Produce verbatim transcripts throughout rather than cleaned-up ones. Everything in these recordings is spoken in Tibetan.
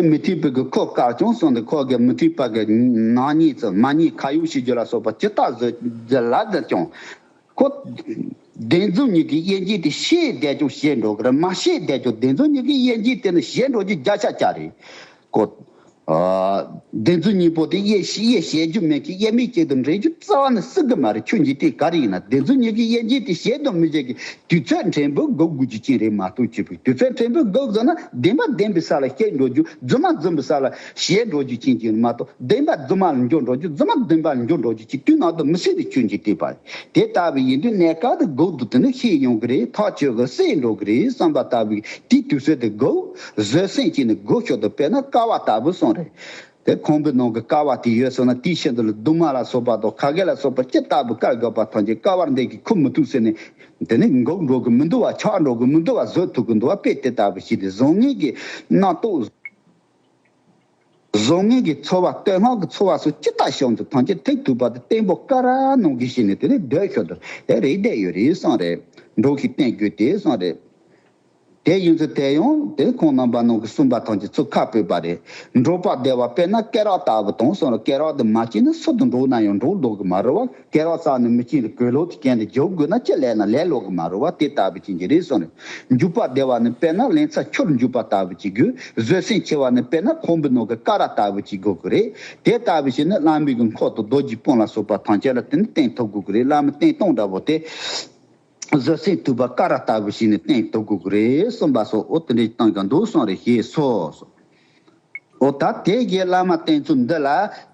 མི་ཐུབ་པའི་གི་ཁོ་དཀར་ཅུང་སོང་དུ་ཁོ་གི་མི་ཐུབ་པ་གི་ནག་ཉེས་ཚོ་མ་ཉེས་ཁ་ཡོག་ཤི་རྒྱུ་ལ་སོགས་པ་ཇི་ལྟར་བཟོ་རྒྱུ་ལ་ཟེར་ཀྱང་། ཁོ་བདེན་རྫུན་གཉིས་ཀྱི་དབྱེ་འབྱེད་དེ་ཤེས་བསྡད་ཀྱང་ཤེས་འགྲོ་གི་རེད། མ་ཤེས་བསྡད་ཀྱང་བདེན་རྫུན་གཉིས་ཀྱི་དབྱེ་འབྱེད་དེ་ནི་ཤེས་འགྲོ་རྒྱུ་བརྒྱ་ཆ་བརྒྱ་རེད། ཁོ་བདེན་རྫུན་གཉིས་པོ་དེ་དབྱེ་ཤེས་དབྱེ་བྱེད་རྒྱུ་མེད་ཀི་དབྱེ་མེད་ཅིག་ཏུ་འདྲེན་རྒྱུ་རྩ་བ་ནས་སྲིད་གི་མ་རེད། ཁྱོད་འཇིག་རྟེན་ག་རེ་ཡིན་ན་བདེན་རྫུན་གཉིས་ཀྱི་དབྱེ་འབྱེད་དེ་བྱེད་དང་མི་བྱེད་ཀྱི་དུས་ཚོད་ཕྲན་བུ་འགོག་དགོས་རྒྱུ་ཅན་རེད་མ་གཏོགས་ཅི་ཕུག་དུས་ཚོད་ཕྲན་བུ་འགོག་ཟེར་ན་བདེན་པ་བདེན་པའི་ས་ལ་སྐྱེལ་འགྲོ་རྒྱུ་རྫུན་མ་རྫུན་པའི་ས་ལ་བྱེད་འགྲོ་རྒྱུ་ཅན་ཅིག་མ་གཏོགས་བདེན་པ་རྫུན་མ་ལ་འགྱུར་འགྲོ་རྒྱུ་རྫུན་མ་བདེན་པ་ལ་འགྱུར་འགྲོ་རྒྱུ་ཅིག་དུས་ནང་དུ་མི་སྲིད་དུ་ཁྱོད་འཇིག་རྟེན་པ་རེད། དེ་ལྟ་བུ་ཡིན་དུས་གནས་སྐབས་དུ་འགོག་ཏུ་དེ་ནི་ཤེས་ཡོང་གི་རེད། ཐག་ཆོད་གི་སྲིད་འགྲོ་གི་རེད་བསམ་པ་ལྟ་བུའི་དེའི་དུས་ཚོད་དུ་འགོག་བཟོད་བསྲན་གྱིས་ནི་འགོག་ཆོག་ཏུ་དཔེར་ན་ཀ་བ་ལྟ་བུ་སོང་རེད། དེ་ཁང་པའི་ནང་གི་ཀ་བ་དེ་ཡོད་སོང་ན་དེའི་ཤིན་ཏུ་ལ་གདུང་མ་ལ་སོགས་པ་དང་ཁ་གེ་ལ་སོགས་པ་ཅི་ལྟ་བུ་བཀལ་དགོས་པ་ཐམས་ཅད་ཀ་བར་འདེགས་ཀྱིས་ཁུར་མི་ཐུབ་ཟེར་ནས། དེ་ནི་འགོག་འགྲོ་གི་མི་འདུག་བ། ཆག་འགྲོ་གི་མི་འདུག་བ། བཟོད་ཐུབ་གི་འདུག་བ། དཔེ་དེ་ལྟ་བུ་ཞིག་དེ་བཟང་ངན་གྱི་རྣམ་རྟོག་བཟང་ངན་གྱི་ཚོར་བ་བསྟོད་བསྔགས་ཀྱི་ཚོར་བ་སོགས་ཅི་ལྟར་བྱུང་ཚུལ་ཐམས་ཅད་ཐེག་ཐུབ་པ་དེ་བརྟན་པོ་ཀ་ར་ནང་གི་ཞིག་ནས་དེ་ནི་སྡོད་ཤོག་ཏུ་དེ་རེད་བསྡད་ཡོད་རེད་བསམ་རེད། འགྲོ་ཞིག་བསྟན་རྒྱུ་དེ་བསམ་རེད། དེ་ཡིན་ཚུལ་དེ་ཡང་དེ་ཁོང་རྣམ་པ་ནང་གི་གསུངས་པ་ཐམས་ཅད་ཚུར་ཁ་ཕུད་པ་རེད། འགྲོ་བ་བདེ་བ་དཔེར་ན་སྐེ་རགས་ལྟ་བུ་དང་གསུངས་རེད། སྐེ་རགས་དེ་མ་བཅད་ན་སུ་དང་འགྲོགས་ན་ཡང་འགྲོགས་ལོག་གི་མ་རེད་བ། སྐེ་རགས་རྩ་ནས་མི་བཅད་ལ་གོས་ལོག་དེ་གྱོན་ཏེ་རྒྱུག་དགོས་ན་ཅི་ལས་ན་ལས་ལོག་གི་མ་རེད་བ། དེ་ལྟ་བུ་ཅན་གྱི་རེད་གསུངས་རེད། འཇུག་པ་བདེ་བ་ནི་དཔེར་ན་ལན་ཚྭ་ཆུར་འཇུག་པ་ལྟ་བུ་ཅིག་དགོས། བཟོད་བསྲན་ཆེ་བ་ནི་དཔེར་ན་ཁང་པའི་ནང་གི་ཀ་ར་ལྟ་བུ་ཅིག་དགོས་ཀྱི་རེད། དེ་ལྟ་བུ་ཞིག་ནི་བླ་མའི་གི་འཁོར་དང་རྡོ་རྗེ་སྤུན་ལ་སོགས་པ་ཐམས་ཅད་ལ་དེ་ནི་བརྟན་ཐུབ་དགོས་ཀྱི་རེད། བླ་མའི་བརྟན་སྟངས་འདྲ་བོ་དེ། བཟོད་བསྲན་ཐུབ་པ་ཀ་ར་ལྟ་བུ་ཞིག་ནི་བརྟན་ཐུབ་དགོས་ཀྱི་རེད་གསུངས་པ་སོགས། འོ་དེ་འདྲའི་སྟངས་ཀྱང་འདུག་གསུངས་རེད་ཞེས་སོ། འོ་ད་དེ་གའི་བླ་མ་བསྟེན་ཚུལ་འདི་ལ་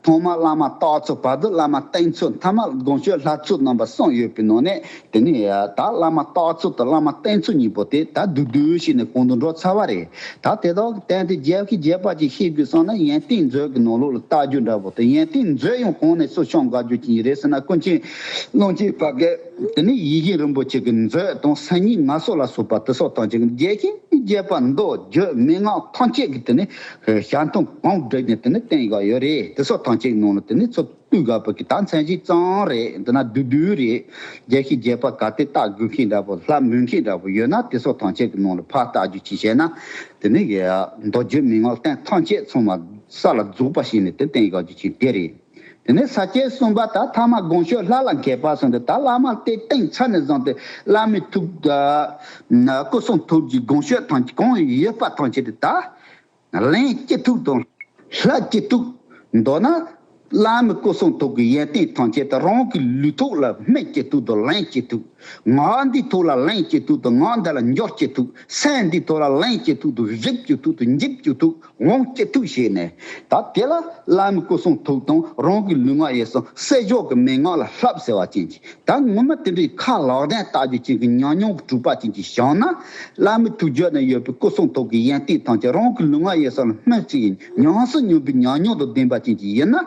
ཐོག་མར་བླ་མ་བརྟག་ཚུལ་བར་དུ་བླ་མ་བསྟེན་ཚུལ་མཐའ་མ་དགོངས་སྤྱོད་བསླབ་ཚུལ་རྣམ་པ་གསུམ་ཡོད་པའི་ནང་ནས་དེ་ནས་ད་བླ་མ་བརྟག་ཚུལ་དང་བླ་མ་བསྟེན་ཚུལ་གཉིས་པོ་དེ་ད་བསྡུས་བསྡུས་ཤིག་ནས་གོང་དུ་འགྲོ་ཚར་བ་རེད། ད་དེ་དག་གི་སྟེང་དུ་རྒྱས་ཤིང་རྒྱས་པ་ཅིག་ཤེས་དགོས་བསམ་ན་ཡོན་ཏན་མཛོད་ཀྱི་ནང་ལོགས་ལ་བལྟ་རྒྱུ་འདྲ་པོ་དང་། ཡོན་ཏན་མཛོད་ཡང་གང་ནས་སུ་བྱུང་དགའ་རྒྱུ་ཅན་རེད་ཟེར་ན། ཀུན་མཁྱེན་ཀློང་ཆེན་བར་གྱི་དེ་ནས་ཡིད་བཞིན་རིན་པོ་ཆེ་གི་མཛོད་དང་སེམས་ཉིད་ངལ་གསོ་ལ་སོགས་པ་དེ་སོགས་ཐམས་ཅད་ཀྱི་རྒྱས་ཤིང་རྒྱས་པ་མདོ་རྒྱུད་མན་ངག་ཐམས་ཅད་ཀྱི་དེ་ནས་ཞལ་མཐུན་གང་བསྒྲིགས་ནས་དེ་ནས་བསྟན་ཡོད་རེད། དེ་སོགས་ཐམས་ཅད་ཀྱི་ནང་ལ་དེ་ནས་ཚུར་བཏུས་དགོས་པ་གི་ད་མཚན་གཞི་གཙང་རེད། འདི་ན་བསྡུས་བསྡུས་རེད། རྒྱས་ཤིང་རྒྱས་པ་ག་དེ་བལྟ་དགོས་མཁན་འདྲ་པོ་ལྷབ་མོས་མཁན་འདྲ་པོ་ཡོད་ན་དེ་སོགས་ཐམས་ཅད་ཀྱི་ནང་ལ་ཕར་བལྟ་རྒྱུ་ཅིག་བྱས་ན། དེ་ནས་མདོ་རྒྱུད་མན་ངག་བསྟན་ཐམས་ཅད་ཚང་མ་ས་ལ་རྫོགས་པ་ཞིག་ནས་དེ་བསྟན་ཡོད་རྒྱུ་ཅིག་དེ་རེད། དེ་ནས་ས་བཅད་གསུམ་པ་ད་ཐ་མ་དགོངས་སྤྱོད་ལྷ་ལ་མཁས་པ་གསུངས་ཏེ། ད་བླ་མ་དེ་བསྟེན་ཚར་ནས་བཟུང་སྟེ་བླ་མའི་ཐུགས་ད་སྐུ་གསུང་ཐུགས་ཀྱི་དགོངས་སྤྱོད་ཐམས་ཅད་གང་ཡོད་པ་ཐམས་ཅད་དེ་ད་ལན་ཅི་ཐུབ་དང་ལྷ་ཅི་ཐུབ། མདོར་ན་བླ་མའི་སྐུ་གསུང་ཐུགས་ཀྱི་ཡོན་ཏན་ཐམས་ཅད་དེ་རང་གི་ལུས་ཐོག་ལ་སྨན་ཅི་ཐུབ་དང་ལན་ཅི་ཐུབ། ངག་འདིའི་ཐོག་ལ་ལན་ཅི་ཐུབ་དང་ངག་འདི་ལ་འཇུག་ཅི་ཐུབ། སེམས་འདིའི་ཐོག་ལ་ལན་ཅི་ཐུབ་དང་གཟིགས་ཅི་ཐུབ་དང་འཇིབ་ཅི་ཐུབ། འོང་སྐྱེ་ཐུག་བྱས་ནས། ད་དེ་ལ་བླ་མའི་སྐུ་གསུང་ཐུགས་དང་རང་གི་ལུས་ངག་ཡིད་གསུམ་བསྲེ་བཞག་གི་མན་ངག་ལ་བསླབ་ཟེར་བ་ཅན་གྱི། ད་ངོ་མ་དེ་འདྲའི་ཁ་ལག་ལྡན་ལྟ་རྒྱུ་ཅན་གྱི་ཉམས་མྱོང་གི་གྲུབ་པ་ཅན་གྱི་བྱུང་ན། བླ་མའི་ཐུགས་རྒྱུད་ན་ཡོད་པའི་སྐུ་གསུང་ཐུགས་ཀྱི་ཡོན་ཏན་ཐམས་ཅད་རང་གི་ལུས་ངག་ཡིད་གསུམ་ལ་སྨིན་ཅིང་ཉམས་སུ་མྱོང་བའི་ཉམས་མྱོང་དང་ལྡན་པ་ཅན་གྱི་ཡིན་ན།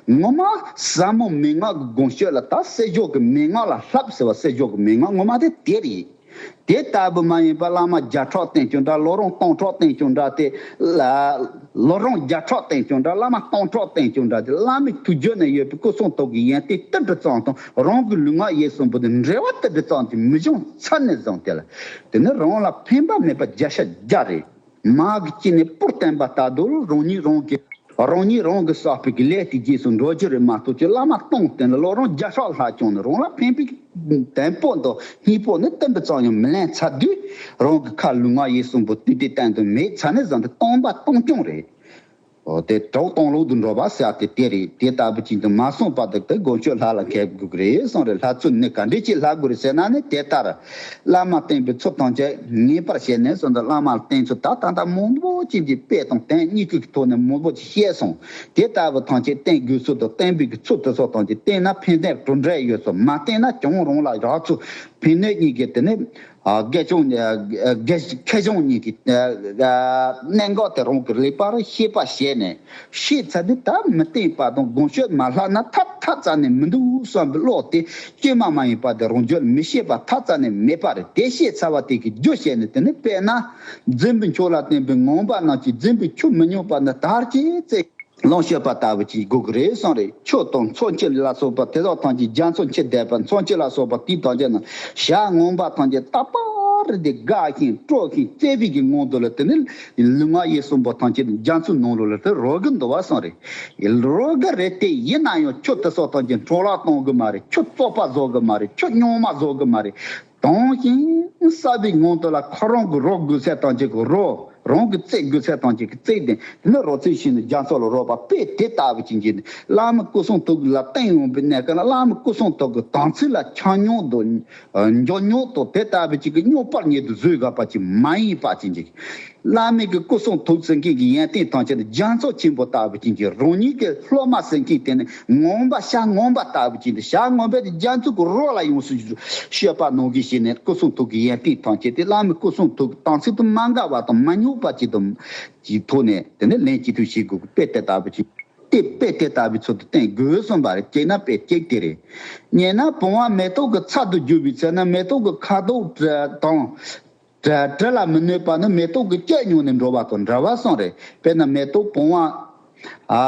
ངོ་མ་ཟབ་མོ་མན་ངག་གི་དགོངས་སྤྱོད་ལ་ད་བསྲེ་བཞག་གི་མན་ངག་ལ་བསླབ་ཟེར་བ་བསྲེ་བཞག་གི་མན་ངག་ངོ་མ་དེ་དེ་རེད། དེ་ལྟ་བུ་མ་ཡིན་པར་བླ་མ་བརྒྱ་ཕྲག་བསྟེན་ཀྱང་འདྲ། ལོ་རིམ་སྟོང་ཕྲག་བསྟེན་ཀྱང་འདྲ། དེ་ལ་ལོ་རིམ་བརྒྱ་ཕྲག་བསྟེན་ཀྱང་འདྲ། བླ་མ་སྟོང་ཕྲག་བསྟེན་ཀྱང་འདྲ། དེ་བླ་མའི་ཐུགས་རྒྱུད་ན་ཡོད་པའི་སྐུ་གསུང་ཐུགས་ཀྱི་ཡོན་ཏན་ཏིལ་འབྲུ་ཙམ་དང་རང་གི་ལུས་ངག་ཡིད་གསུམ་པོ་དེ་འབྲེལ་བ་ཏིལ་འབྲུ་ཙམ་དེ་མི་འབྱུང་ཚར་ནས་བཟུང་སྟེ་ལ། དེ་ནི་རང་ལ་ཕན་པ་མེད་པ་བརྒྱ་ཆ་བརྒྱ་རེད། མ་གི་ཅི་ནས་པུར་བསྟན་པ་ལྟ་དུ་རང་ཉིད་རང་གི་རང་ཉིད་རང་གི་བསགས་པའི་གི་ལས་དེ་རྗེས་སུ་འགྲོ་རྒྱུ་རེད་མ་གཏོགས་ཀྱི་བླ་མ་སྟོང་བསྟེན་ལ་ལོ་རིམ་བརྒྱ་ཕྲག་ལྷག་ཀྱང་ནི་རང་ལ་ཕན་པའི་དོན་པོ་དང་སྙིང་པོ་ནི་ཏིལ་འབྲུ་ཙམ་ཡང་མི་ལེན་ཚར་དུས། རང་གི་ཁ་ལུས་ངག་ཡིད་གསུམ་པོ་དུས་དེ་བསྟན་དུ་མེད་ཚར་ནས་བཟུང་སྟེ་སྟོང་པ་སྟོང་རྐྱང་རེད། འོ་དེ་གྲོགས་སྟོང་ལོག་ཏུ་འགྲོ་བ་ཟེར་ཏེ་དེ་རེད། དེ་ལྟ་བུ་ཅིག་ཏུ་མ་སོང་བར་དུ་དེ་དགོངས་སྤྱོད་ལྷ་ལ་མཁས་དགོས་ཀྱི་རེད་གསུངས་རེད། ལྷ་ཚུལ་ནི་ག་འདྲས་ཅིག་ལྷ་དགོས་རེད་ཟེར་ན་ནི་དེ་ལྟར། བླ་མ་བསྟེན་པའི་ཚུལ་ཐམས་ཅད་ངེས་པར་བྱས་ནས་གསུངས་འདུག་བླ་མ་བསྟེན་ཚུལ་ད་ད་ལྟ་མང་པོ་ཅིག་གི་དཔེ་དང་དོན་གཉིས་ཀྱི་ཐོག་ནས་མང་པོ་ཅིག་བཤད་སོང་། དེ་ལྟ་བུ་ཐམས་ཅད་བསྟེན་དགོས་ཚུལ་དང་བསྟེན་པའི་གི་ཚུལ་དེ་སོགས་ཐམས་ཅད་བསྟེན་ན་ཕན་ཐོགས་གྲུབ་འབྲས་ཡོད་ཚུལ། མ་བསྟེན་ན་ཀྱང་རང་ལ་རག་ཚུལ། ཕན་གནོད་གཉིས་ཀྱི་དེ་ནི་དགེ་སྦྱོང་དགེ་ཁེ་སྦྱོང་གཉིས་ཀྱི་གནད་འགག་དེ་རང་གི་ལེགས་པར་ཤེས་པ་བྱས་ནས། ཤེས་ཚར་དུས་ད་མི་བསྟེན་པ་དང་དགོངས་སྤྱོད་མ་ལྷག་ན་ཐབས་ཐབས་རྩ་ནས་མི་འདུག་བསམ་པའི་བློ་དེ་བཅོས་མ་མ་ཡིན་པ་དེ་རང་རྒྱུད་ལ་མི་སྐྱེ་བ་ཐབས་རྩ་ནས་མེད་པ་རེད། དེ་ཤེས་ཚར་བ་དེ་གི་རྒྱུ་བྱས་ནས། དེ་ནི་དཔེར་ན་རྫུན་པའི་ཆོས་ལ་བརྟེན་པའི་ངང་པ་རྣམས་ཀྱིས་རྫུན་པའི་ཆོས་མི་ཉམས་པ་ནི་དར་ཅིག་བཙལ། ལོངས་སྤྱོད་པ་ལྟ་བུ་ཅིག་དགོས་ཀྱི་རེད་གསུངས་རེད། ཆོས་དང་མཚོན་ཆ་ལ་སོགས་པ་དེ་དག་ཐམས་ཅད་རྒྱ་མཚོ་ཆེ་འདས་པ་མཚོན་ཆ་ལ་སོགས་པ་དེ་ཐམས་ཅད་ནི་ཞལ་ངང་པ་ཐམས་ཅད་རྟག་པ། རེ་དེ་དགའ་ཞིང་སྤྲོ་ཞིང་བརྩེ་བའི་གི་ངང་དུ་ལ་དེ་ནི་ལུས་ངག་ཡིད་གསུམ་པོ་ཐམས་ཅད་རྒྱ་མཚོའི་ནང་ལོགས་ལ་དེ་རོལ་གི་འདུག་པ་སོང་རེད། རོལ་གི་རེད་དེ་ཡིན་ན་ཡང་ཁྱོད་དེ་སོགས་ཐམས་ཅད་འཕྲོ་བརླག་གཏོང་གི་མ་རེད། ཁྱོད་བཙོག་པ་བཟོ་གི་མ་རེད། ཁྱོད་རྙོག་མ་བཟོ་གི་མ་རེད། དྭངས་ཤིང་གསལ་བའི་ངང་དུ་ལ་ཁོ་རང་གི་རོལ་དགོས་ཚད་ཐམས་ཅད་ཀྱི་རོལ། རང་གི་རྩེད་དགོས་ཚད་ཐམས་ཅད་ཀྱི་རྩེད་དེ། དེ་ནི་རོལ་རྩེད་བྱས་ནས་རྒྱ་མཚོ་ལ་རོལ་བ་དཔེ་དེ་ལྟ་བུ་ཅན་གྱི་བླ་མ་སྐུ་གསུང་ཐུགས་ལ་བསྟེན་ཡོང་པའི་གནས་སྐབས་ལ་བླ་མ་སྐུ་གསུང་ཐུགས་ཀྱི་དམ་ཚིག་ལ་ཆ་སྙོམས་དང་། འཇོག་སྙོམས་དང་དེ་ལྟ་བུ་ཅིག་གི་སྙོམས་པར་ཉལ་དུ་བཟོད་དགོས་པ་ཅིག་མ་ཡིན་པ་ཅན་གྱི། བླ་མའི་གི་སྐུ་གསུང་ཐུགས་ཟེར་མཁན་གྱི་ཡོན་ཏན་ཐམས་ཅད་རྒྱ་མཚོ་ཆེན་པོ་ལྟ་བུ་ཅན་གྱི། རང་ཉིད་ཀྱི་སློབ་མ་ཟེར་མཁན་དེ་ནི་ངང་པ་ཤར་ངང་པ་ལྟ་བུ་ཅན་དེ། ཤར་ངང་པ་དེ་རྒྱ་མཚོ་གི་རོལ་ལ་ཡོངས་སུ་གཤེགས་པ་ནང་བཞིན་བྱས་ནས་སྐུ་གསུང་ཐུགས་ཀྱི་ཡོན་ཏན་ཐམས་ཅད་དེ་བླ་མའི་སྐུ་གསུང་ཐུགས་ཀྱི་དམ་ཚིག་ཏུ་མ་འགལ་བ་དང་མ་ཉོག་པ་ཅིག་ཏུ་ཀྱི་ཐོག་ནས་དེ་ནས་ལན་ཅི་ཐུབ་བྱེད་དགོས་ཀྱི་དཔེ་དེ་ལྟ་བུ་ཅིག་དེ་དཔེ་དེ་ལྟ་བུའི་ཚུལ་དུ་བསྟན་དགོས་གསུངས་པ་རེད། གཅིག་ན་དཔེ་གཅིག་དེ་རེད། གཉིས་ན་བུང་བ་མེ་ཏོག་གི་ཚལ་དུ་རྒྱུ་བའི་ཚེ་ན་མེ་ཏོག་གི་ཁ་དོག་དང་དྲི་ལ་མི་གནོད་པ་ནི་མེ་ཏོག་གི་སྐྱོད་མྱོང་ནས་འགྲོ་བ་དང་འདྲ་བ་གསུངས་རེད། དཔེར་ན་མེ་ཏོག་བུང་བ། ཨ་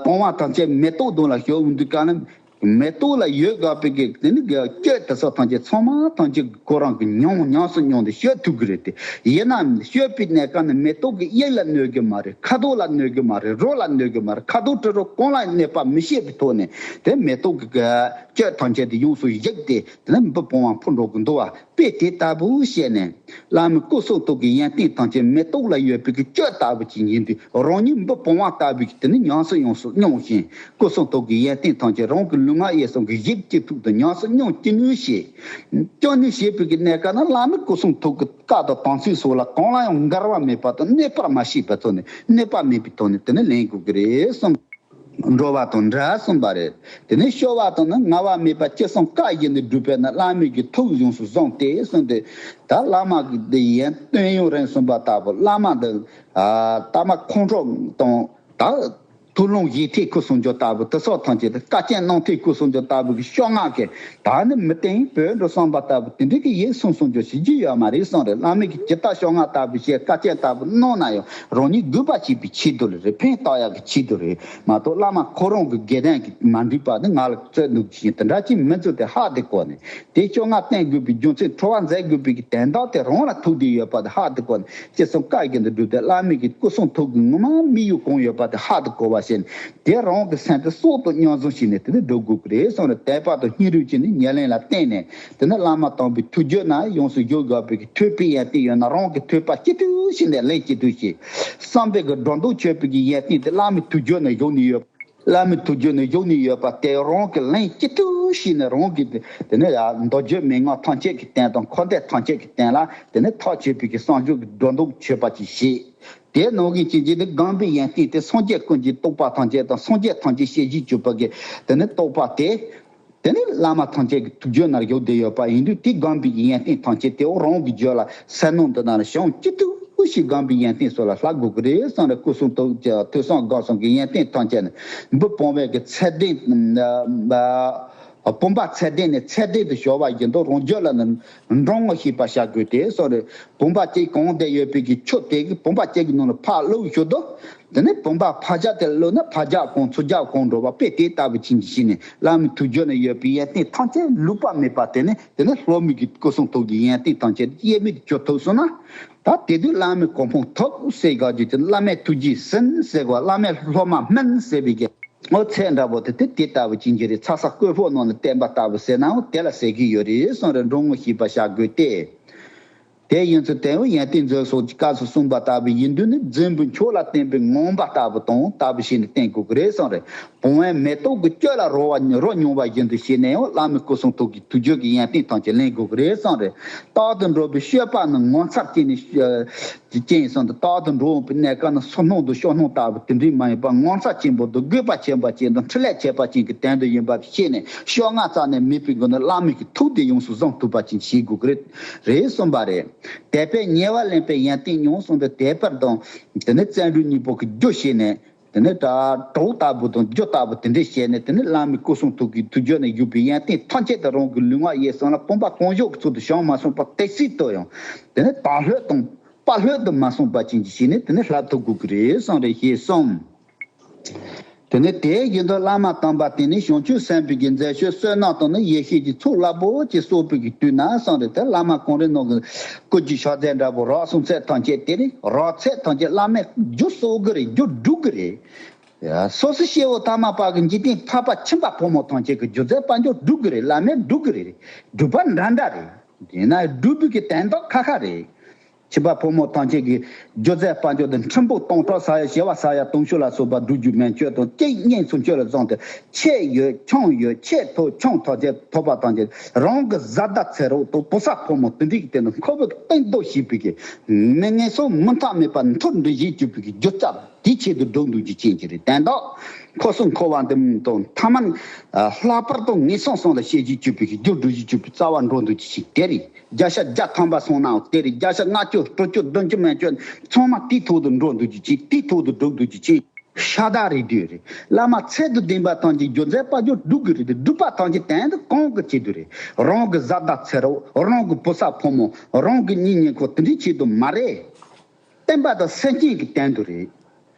བུང་བ་ཐམས་ཅད་མེ་ཏོག་གདོང་ལ་ཞོན་འོང་དུས་ག་ནི། མེ་ཏོག་ལ་ཡོད་དགོས་པའི་གི་དེ་ནི་གི་སྐྱོད་དེ་ཚོ་ཐམས་ཅད་ཚང་མ་ཐམས་ཅད་ཁོ་རང་གི་མྱོང་ཉམས་སུ་མྱོང་སྟེ་སྐྱོད་ཐུབ་ཀྱི་རེད་དེ། ཡིན་ནའང་སྐྱོད་པའི་གནས་སྐབས་ནི་མེ་ཏོག་གི་དབྱིབས་ལ་གནོད་ཀྱི་མ་རེད། ཁ་དོག་ལ་གནོད་ཀྱི་མ་རེད། རོ་ལ་གནོད་ཀྱི་མ་རེད། ཁ་དོག་དྲི་རོ་གང་ལ་གནོད་པ་མི་བྱེད་པའི་ཐོག་ནས་དེ་མེ་ཏོག་གི་གི་སྐྱོད་ཐམས་ཅད་དེ་ཡོངས་སུ་གཞིག་སྟེ་དེ་ནི་འབུ་བུང་བ་འཕུར་འགྲོ་གི་འདུག་བ། དཔེ་དེ་ལྟ་བུ་བཤད་ནས། བླ་མའི་སྐུ་གསུང་ཐུགས་ཀྱི་ཡོན་ཏན་ཐམས་ཅད་མེ་ཏོག་ལ་ཡོད་པའི་གི་སྐྱོད་ལྟ་བུ་ཅིག་ཡིན་དུས་རང་ཉིད་འབུ་བུང་བ་ལྟ་བུའི་གི་དེ་ནི་ཉམས་སུ་ཡོངས་སུ་མྱོང་ཞིང་སྐུ་གསུང་ཐུགས་ཀྱི་ཡོན་ཏན་ཐམས་ཅད་རང་གི་ལུས་ངག་ཡིད་གསུམ་གྱི་གཞི་གཅིག་ཐུག་ཏུ་ཉམས་སུ་མྱོང་ཅི་ནུས་ཤེས། སྐྱོ་ནུས་ཤེས་པའི་གི་གནས་སྐབས་ན་བླ་མའི་སྐུ་གསུང་ཐུགས་ཀྱི་བཀའ་དང་དམ་ཚིག་སོགས་ལ་གང་ལ་ཡང་འགལ་བ་མེད་པ་དང་གནོད་པར་མ་བྱས་པའི་ཐོག་ནས་གནོད་པ་མེད་པའི་ཐོག་ནས་དེ་ནི་ལེན་དགོས་ཀྱི་རེད་གསུངས། འགྲོ་བ་དང་འདྲ་གསུངས་པ་རེད། དེ་ནས་སྐྱོ་བ་དང་ནི་ངལ་བ་མེད་པ་ཅི་གསུང་བཀའ་བཞིན་དུ་སྒྲུབ་པས་ན་བླ་མའི་གི་ཐུགས་ཡོངས་སུ་བཟུང་སྟེ་གསུངས་ཏེ། ད་བླ་མ་གི་འདི་ཡན་སྟོན་ཡུན་རིང་གསུངས་པ་ལྟ་བུ་བླ་མ་འདི་ཨ་ལྟ་མ་ཁོང་ཁྲོ་དང་ད་ཐུགས་ལོངས་ཡེ་ཐིག་སྐུ་གསུང་རྒྱུ་ལྟ་བུ་དེ་སོགས་ཐམས་ཅད་དེ་བཀའ་བསྟན་གནང་ཐིག་སྐུ་གསུང་རྒྱུ་ལྟ་བུ་གི་སྐྱོ་ངལ་གི་ད་ནི་མི་བསྟན་བོད་འགྲོ་བསམ་པ་ལྟ་བུ་དེ་འདྲ་གི་ཡིད་སུན་སུན་རྒྱུ་བྱེད་རྒྱུ་ཡོད་མ་རེད་གསུངས་རེད། བླ་མའི་གི་ཇི་ལྟར་སྐྱོ་ངལ་ལྟ་བུ་བཤད་བཀའ་བསྟན་ལྟ་བུ་གནང་ན་ཡང་རང་ཉིད་འགུག་པ་བྱེད་པའི་ཆེད་དུ་རེད། ཕན་བཏགས་ཡག་གི་ཆེད་དུ་རེད་མ་གཏོགས་བླ་མ་ཁོ་རང་གི་དགེ་ལྡན་གྱི་མ་འགྲིག་པ་ནི་ང་ལ་རྩོད་འདུག་ཅིང་དེ་འདྲ་ཅིག་མི་འཛོལ་ཏེ་ཧ་དེ་གོ་ནས་དེ་སྐྱོ་ངལ་བསྟེན་དགོས་པའི་རྒྱུ་མཚན་ཁྲོ་བ་མཛད་དགོས་པའི་གི་དོན་དག་དེ་རང་ལ་ཐུག་བསྡད་ཡོད་པ་དེ་ཧ་དེ་གོ་ནས་ཅི་གསུང་བཀའ་བཞིན་དུ་བསྒྲུབས་ཏེ་བླ་མའི་གི་སྐུ་གསུང་ཐུགས་ཀྱི་ངོ་མ་དམིགས་ཡུལ་གང་ཡོད་པ་དེ་ཧ་དེ་གོ་བ་བྱས་ནས་དེ་རང་གི་སེམས་དེ་སྲོག་ཏུ་སྙོན་བཟུང་བྱས་ནས་དེ་ནས་སྒྲུབ་དགོས་ཀྱི་རེད་གསུངས་རེད། དད་པ་དང་སྙིང་རུས་བྱས་ནས་ཉམས་ལེན་ལ་བརྟེན་ནས། དེ་ནས་བླ་མ་དམ་པའི་ཐུགས་རྒྱུད་ན་ཡོངས་སུ་བཞུགས་དགོས་པའི་ཐོས་པའི་ཡོན་ཏན་ཡོད་ན་རང་གི་ཐོས་པ་ཅི་ཐུབ་ཤེས་ནས་ལན་ཅི་ཐུབ་ཤེས། བསམ་པའི་གི་སྒྲོ་འདོགས་ཆོད་པའི་གི་ཡོན་ཏན་དེ་བླ་མའི་ཐུགས་རྒྱུད་ན་བཞུགས་ནས་ཡོད། བླ་མའི་ཐུགས་རྒྱུད་ན་བཞུགས་ནས་ཡོད་པ་དེ་རང་གི་ལན་ཅི་ཐུབ་ཤེས་ནས་རང་གི་དེ་ནས་ཡང་མདོ་རྒྱུད་མན་ངག་ཐམས་ཅད་ཀྱི་སྟེང་དང་འཁོར་འདས་ཐམས་ཅད་ཀྱི་སྟེང་ལ་དེ་ནས་ཐག་ཆོད་པའི་གི་བསམ་བློ་གི་སྒྲོ་འདོགས་ཆོད་པ་ཅིག་བྱེད། དེ་ནང་གི་ཅན་གྱི་ནི་སྒོམ་པའི་ཡོན་ཏན་དེ་སངས་རྒྱས་ཀུན་གྱི་རྟོགས་པ་ཐམས་ཅད་དང་སངས་རྒྱས་ཐམས་ཅད་ཤེས་བྱའི་སྤྱོད་པ་གི་དེ་ནི་རྟོགས་པ་དེ། དེ་ནི་བླ་མ་ཐམས་ཅད་ཀྱི་ཐུགས་རྒྱུད་ན་བཞུགས་བསྡད་ཡོད་པ་ཡིན་དུས་དེ་སྒོམ་པའི་ཡོན་ཏན་ཐམས་ཅད་དེ་འོ་རང་གི་རྒྱུད་ལ་སེམས་ནང་དུ་ན་ལ་བྱང་ཅི་ཐུབ་ཤེས་སྒོམ་པའི་ཡོན་ཏན་སོགས་ལ་ལྷག་དགོས་ཀྱི་རེད་གསུངས་རེད། སྐུ་གསུང་ཐུགས་ཀྱི་ཐོས་བསམ་སྒོམ་གསུམ་གྱི་ཡོན་ཏན་ཐམས་ཅད་ནི་འབུ་བུང་བའི་གི་ཚད་ལྡན། བུམ་པ་ཚད་ལྡན་ནས་ཚད་ལྡན་དུ་ཤོར་བ་བཞིན་དུ་རང་རྒྱུད་ལ་ནི་འགྲོ་འོང་ཤེས་པ་བྱ་དགོས་ཏེ་གསུངས་རེད། བུམ་པ་གཅིག་གང་བསྡད་ཡོད་པའི་གི་ཆུ་དེ་གི་བུམ་པ་གཅིག་གི་ནང་ལ་ཕར་བླུགས་ཞོར་དུ། དེ་ནས་བུམ་པ་ཕར་རྒྱབ་དེ་བླུགས་ན་ཕར་རྒྱབ་གང་ཚུར་རྒྱབ་གང་འགྲོ་བ་དཔེ་དེ་ལྟ་བུ་ཅན་གྱི་ཞིག་ནས་བླ་མའི་ཐུགས་རྒྱུད་ན་ཡོད་པའི་ཡོན་ཏན་ཐམས་ཅད་ལུས་པ་མེད་པ་དེ་ནས་དེ་ནས་སློབ་མའི་གི་སྐུ་གསུང་ཐུགས་ཀྱི་ཡོན་ཏན་ཐམས་ཅད་དབྱེར་མེད་དུ་གྱུར་ཐུབ་སོང་ན། ད་དེ་དུས་བླ་མའི་གོ་འཕང་ཐོབ་ཟེར་དགོས་རྒྱུ་དེ་བླ་མའི་ཐུགས་རྗེས་ཟིན་ཟེར་དགོས། བླ་མའི་སློབ་མ་སྨིན་ཟེར་བའི་གི་ཨོ་ཚད་འདྲ་པོ་དེ་དེ་དེ་ལྟ་བུ་ཅན་གྱི་རེད། ཚ་ས་བརྐོས་ཕོག་ནང་ལ་བསྟན་པ་ལྟ་བུ་ཟེར་ནའང་དེ་ལ་ཟེར་གི་ཡོད་རེད་གསུངས་རེད། འགྲོ་འོང་ཤེས་པ་བྱ་དགོས་ཏེ། དེ་ཡིན་ཚུལ་དེ་ཡང་ཡོན་ཏན་མཛོད་སོགས་ཀྱི་སྐབས་སུ་གསུངས་པ་ལྟ་བུ་ཡིན་དུས་ནི་རྫུན་པོའི་མཆོག་ལ་བརྟེན་པའི་ངང་པ་ལྟ་བུ་དང་ལྟ་བུ་བྱས་ནས་བསྟན་དགོས་ཀྱི་རེད་གསུངས་རེད། བུང་བའི་མེ་ཏོག་གི་སྐྱོད་ལ་རོལ་བ་རོལ་མྱོང་བ་བཞིན་དུ་བྱས་ནས་ཡང་བླ་མའི་སྐུ་གསུང་ཐུགས་ཀྱི་ཐུགས་རྒྱུད་ཀྱི་ཡོན་ཏན་ཐམས་ཅད་ལེན་དགོས་ཀྱི་རེད་གསུངས་རེད། རྟག་ཏུ་འགྲོགས་པའི་སྤྱོད་པ་ནི་ངོ་མཚར་ཅན་ནི་ཅན་གསུངས་ཏེ། རྟག་ཏུ་འགྲོགས་པའི་གནས་སྐབས་ན་སོ་སྣང་དང་སྐྱོ་སྣང་ལྟ་བུ་དེ་འདྲའི་མ་ཡིན་པར་ངོ་མཚར་ཆེན་པོ་དང་དགོས་པ་ཆེན་པོ་ཅན་དང་འཕྲིན་ལས་ཆེ་བ་ཅན་གྱི་དོན་དུ་ཡིན་པ་ཤེས་ནས་སྐྱོ་ངལ་རྩ་ནས་མེད་པའི་སྒོ་ནས་བླ་མའི་གི་ཐུགས་དེ་ཡོངས་སུ་བཟུང་ཐུབ་པ་ཅན་བྱེད་དགོས་ཀྱི་རེད། རེད་གསུངས་པ་རེད། དད་པས་ཉེ་བར་ལེན་པའི་ཡོན་ཏན་ཉུང་གསུངས་ཏེ། དད་པ་དང་དེ་ནས་བརྩོན་འགྲུས་གཉིས་པོ་གི་རྒྱུ་བྱས་ནས་དེ་ནས་ད་གྲོགས་ལྟ་བུ་དང་རྒྱུ་ལྟ་བུ་དེ་འདྲས་བྱས་ནས་དེ་ནས་བླ་མའི་སྐུ་གསུང་ཐུགས་ཀྱི་ཐུགས་རྒྱུད་ནས་བཞུགས་པའི་ཡོན་ཏན་ཐམས་ཅད་དེ་རང་གི་ལུས་ངག་ཡིད་གསུམ་ལ་བུམ་པ་གང་བྱུང་གི་ཚུལ་དུ་བྱང་མ་སོང་བར་དེ་སྲིད་དུ་ཡང་དེ་ནས་དལ་ལྷོད་དང་དཔའ་ལྷོད་དུ་མ་སོང་བ་ཅན་གྱི་ཞིག་ནས་དེ་ནས་ལྷག་ཐུབ་དགོས་ཀྱི་རེད་གསུངས་རེད། ཞེས་གསུངས། དེ་ནས་དེའི་བཞིན་དུ་བླ་མ་དམ་པ་དེ་ནི་བྱང་ཆུབ་སེམས་དཔའི་གི་མཛད་སྤྱོད་བསོད་ནམས་དང་ནི་ཡེ་ཤེས་ཀྱི་ཚོགས་རླབས་པོ་ཆེ་གསོག་པའི་གི་དུས་ན་སོང་རེད། དེ་བླ་མ་གངས་རི་ནང་གི་སྐུ་རྒྱུ་ཕྱག་རྫས་འདྲ་པོ་རག་སོང་ཚད་ཐམས་ཅད་དེ་ནི་རག་ཚད་ཐམས་ཅད་བླ་མས་རྒྱུ་གསོག་གི་རེད། རྒྱུ་སྒྲུབ་གི་རེད། ཡ། སོ་སོ་སྐྱེ་བོ་ཐ་མལ་པ་གི་འཇིག་རྟེན་འཕགས་པ་ཁྱིམ་པ་ཕོ་མོ་ཐམས་ཅད་ཀྱི་རྒྱུ་རྫས་དཔལ་འབྱོར་སྒྲུབ་གི་རེད། བླ་མས་སྒྲུབ་གི་རེད། སྒྲུབ་པ་འདྲ་འདྲ་རེད། དེས་ན་སྒྲུབ་པའི་གི་དན་རྟགས་ཁ་ཁ་རེད། ཁྱིམ་པ་ཕོ་མོ་ཐམས་ཅད་ཀྱི་རྒྱུ་རྫས་དཔལ་འབྱོར་དེ་ཕྲན་བུ་སྟོང་ཕྲག་ས་ཡ་བྱེ་བ་ས་ཡ་དུང་ཕྱུར་ལ་སོགས་པ་སྒྲུབ་རྒྱུ་མན་ཆད་དང་གཅིག་གཉིས་སུ་ཆོད་ལ་བཟུང་སྟེ་ཆེད་ཡོད་ཆུང་ཡོད་ཆེད་ཐོབ་ཆུང་ཐོབ་ཅེས་ཐོབ་པ་ཐམས་ཅད་རང་གི་བཟའ་ཟླ་ཚེ་རོགས་དང་བུ་ཚ་ཕོ་མོ་དེ་འདྲའི་གི་སྟེང་དུ་ཁོ་བོས་གཏན་དུ་བྱས་པའི་གི་མི་ངན་སོང་མུ་མཐའ་མེད་པ་མཐོ་འདྲི་ཞིག་གྱུར་པའི་གི་རྒྱུ་རྩ་དེའི་ཆེད་དུ་སྒྲུབ་འདོད་ཀྱི་རྐྱེན་གྱིས་རེད། དན་རྟགས་འཁོར་གསུམ་འཁོར་བ་འདི་དང་ཐ་མལ་ལྷག་པར་དུ་ངན་སོང་གསུམ་ལ་སྐྱེ་རྒྱུ་གྱུར་པའི་གི་རྒྱུ་སྒྲུབ་ཞིག་གྱུར་པའི་རྩ་བ་འགྲོ་འདོད་ཀྱི་རྐྱེན་དེ་རེད། བརྒྱ་ཆ་བརྒྱ་ཐམ་པ་སོང་ནའང་དེ་རེད། བརྒྱ་ཆ་ལྔ་བཅུ་དྲུག་ཅུ་བདུན་ཅུ་མན་ཆད་ཚང་མ་དེའི་ཐོག་ཏུ་འགྲོ་འདོད་ཀྱི་རྐྱེན། དེའི་ཐོག་ཏུ་སྒྲུབ་འདོད་ཀྱི་རྐྱེན་ཤ་སྟག་རེད་དུས་རེད། བླ་མ་ཚད་དུ་ལྡན་པ་ཐམས་ཅད་རྒྱུ་རྫས་དཔལ་འབྱོར་སྒྲུབ་དགོས་རེད་དེ། སྒྲུབ་པ་ཐམས་ཅད་དན་དུ་གང་གི་ཆེད་དུ་རེད། རང་གི་བཟའ་ཟླ་ཚེ་རོགས། རང་གི་བུ་ཚ་ཕོ་མོ། རང་གི་གཉེན་ཉེ་འཁོར་དེ་འདྲའི་ཆེད་དུ་མ་རེད། བསྟན་པ་དང་སེམས་ཅན་གྱི་དོན་དུ་རེད།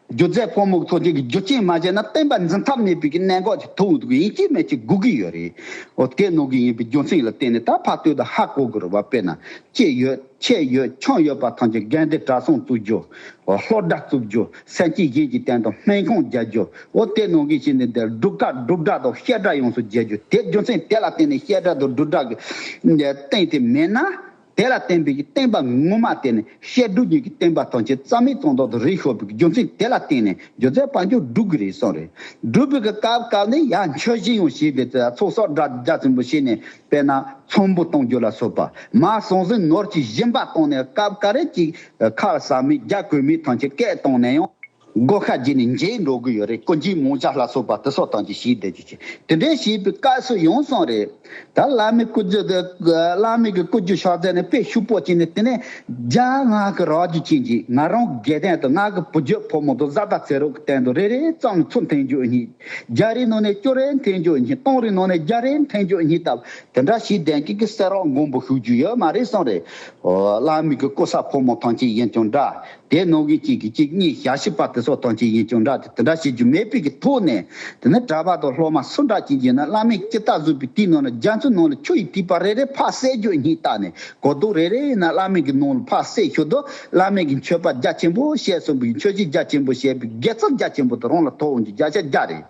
རྒྱུ་རྫས་ཕོ་མོ་ཚོ་ཅིག་གི་རྒྱུ་རྐྱེན་མ་བྱས་ན་བསྟན་པ་འཛིན་ཐབས་མེད་པའི་གི་གནད་འགག་ཅིག་ཐུག་འདུག་ཡིན་གཅིག་མིན་གཅིག་དགོས་ཀྱི་ཡོད་རེད། འོ་དེ་ནང་གི་ཡིན་པའི་རྒྱུ་མཚན་ལ་བརྟེན་ནས་ད་ཕར་སྟོད་དུ་ཧ་གོ་དགོས་རེད་བ། དཔེར་ན་སྐྱེས་ཡོད་ཆེས་ཡོད་ཆུང་ཡོད་པ་ཐམས་ཅད་དགོན་སྡེ་གྲྭ་ཚང་བཙུགས་རྒྱུ། འོ་སློབ་གྲྭ་བཙུགས་རྒྱུ། སེམས་ཅན་གཞན་གྱི་དོན་དུ་སྨན་ཁང་རྒྱག་རྒྱུ། འོ་དེ་ནང་གི་ཕྱིར་ནས་འདིར་སྒྲུབ་ཁ་སྒྲུབ་གྲྭ་དང་བཤད་གྲྭ་ཡོངས་སུ་རྒྱག་རྒྱུ། དེ་རྒྱུ་མཚན་དེ་ལ་བརྟེན་ནས་བཤད་གྲྭ་དང་སྒྲུབ་གྲྭ་གི་སྟེང་དེ་མེད་ན། དེ་ལ་བརྟེན་པའི་བསྟན་པ་ངོ་མ་དེ་ནི་བཤད་སྒྲུབ་གཉིས་ཀྱི་བསྟན་པ་ཐམས་ཅད་རྩ་མེད་གཏོང་དོགས་དུ་རེ་ཤོར་བའི་རྒྱུ་མཚན་དེ་ལ་བརྟེན་ནས་རྒྱུ་རྫས་དཔལ་འབྱོར་སྒྲུབ་དགོས་རེད་གསུངས་རེད། སྒྲུབ་པའི་གི་སྐབས་སྐབས་ནས་ཡང་མཆོད་གཞི་ཡང་བྱས་ཏེ་ཚོགས་གསོག་དྲག་རྒྱ་ཆེན་པོ་བྱས་ནས་དཔེར་ན་ཚོམ་བུ་གཏོང་རྒྱུ་ལ་སོགས་པ་མར་ཟང་ཟིང་ནོར་གྱི་སྦྱིན་པ་བཏང་ནས་སྐབས་འགའ་རེ་ཅིག་ཁ་ཟ་མི་རྒྱ་གོས་མི་ཐམས་ཅད་སྐད་བཏང་ནས་ཡང་། སྒོ་ཁ་བརྒྱུད་ནས་འཇིག་འགྲོ་གི་ཡོད་རེད། ཀུན་གྱིས་མོ་ཇ་ལ་སོགས་པ་དེ་སོགས་དང་ཅིག་ཞིག་བསྡད་ཀྱི་ཆེ། དེ་འདྲའི་ཞིག་པའི་སྐབས་སུ་ཡོང་སོང་རེད། ད་བླ་མའི་སྐུ་རྒྱུ་དེ་བླ་མའི་གི་སྐུ་རྒྱུ་ཕྱག་རྫས་ནི་དཔེ་ཕྱུག་པོ་ཅིག་ནི་དེ་ནས་རྒྱ་ང་གི་རག་རྒྱུ་ཅན་གྱི་ང་རང་དགེ་ལྡན་དུ་ང་གི་བུ་རྒྱུད་ཕོ་མོ་དུ་བཟའ་ཟླ་ཚེ་རོགས་ཀྱི་སྟེང་དུ་རེ་རེ་ཙམ་ཚུར་འཐེན་རྒྱུ་གཉིས། བརྒྱ་རེའི་ནང་ནས་བཅུ་རེ་འཐེན་རྒྱུ་གཉིས། སྟོང་རེའི་ནང་ནས་བརྒྱ་རེ་འཐེན་རྒྱུ་གཉིས་ལྟ་བུ་དེ་འདྲ་ཞིག་ལྡན་གྱི་གི་སེ་རག་མགོན་པོ་ཞུ་རྒྱུ་ཡོད་མ་རེད་གསུངས་རེད། བླ་མའི་གི་སྐུ་ས་ཕོ་མོ་ཐམས་ཅད་ཡིན་ཀྱང་འདྲ། དེ་ནང་གི་གཅིག་གིས་གཅིག་གཉིས་ཞབས་ཕྱི་པ་དེ་ཚོ་ཐམས་ཅད་ཡིན་ཀྱང་འདྲ། དེ་དེ་འདྲ་བྱེད་རྒྱུ་མེད་པའི་གི་ཐོག་ནས། དེ་ནས་གྲྭ་པ་དང་སློབ་མ་སུ་འདྲ་ཅིག་ཡིན་ན་བླ་མས་ཅི་ལྟར་བཟོས་པའི་དེའི་ནང་ལ་རྒྱ་མཚོའི་ནང་ལ་ཆུ་ཡི་ཐིགས་པ་རེ་རེ་ཕར་བསྲེག་རྒྱུ་གཉིས་བལྟས་ནས་གོ་རྟོགས་རེ་རེ་ཡིན་ན་བླ་མའི་གི་ནང་ལ་ཕར་བསྲེག་ཤོག་དུ་བླ་མའི་གི་མཆོད་པ་རྒྱ་ཆེན་པོ་བཤད་གསུངས་པའི་མཆོད་བཤད་རྒྱ་ཆེན་པོ་བཤད་པའི་དགེ་རྩ་རྒྱ་ཆེན་པོ་དེ་རང་ལ་ཐོབ་འོང་རྒྱུ་བརྒྱ་ཆ་བརྒྱ་རེད།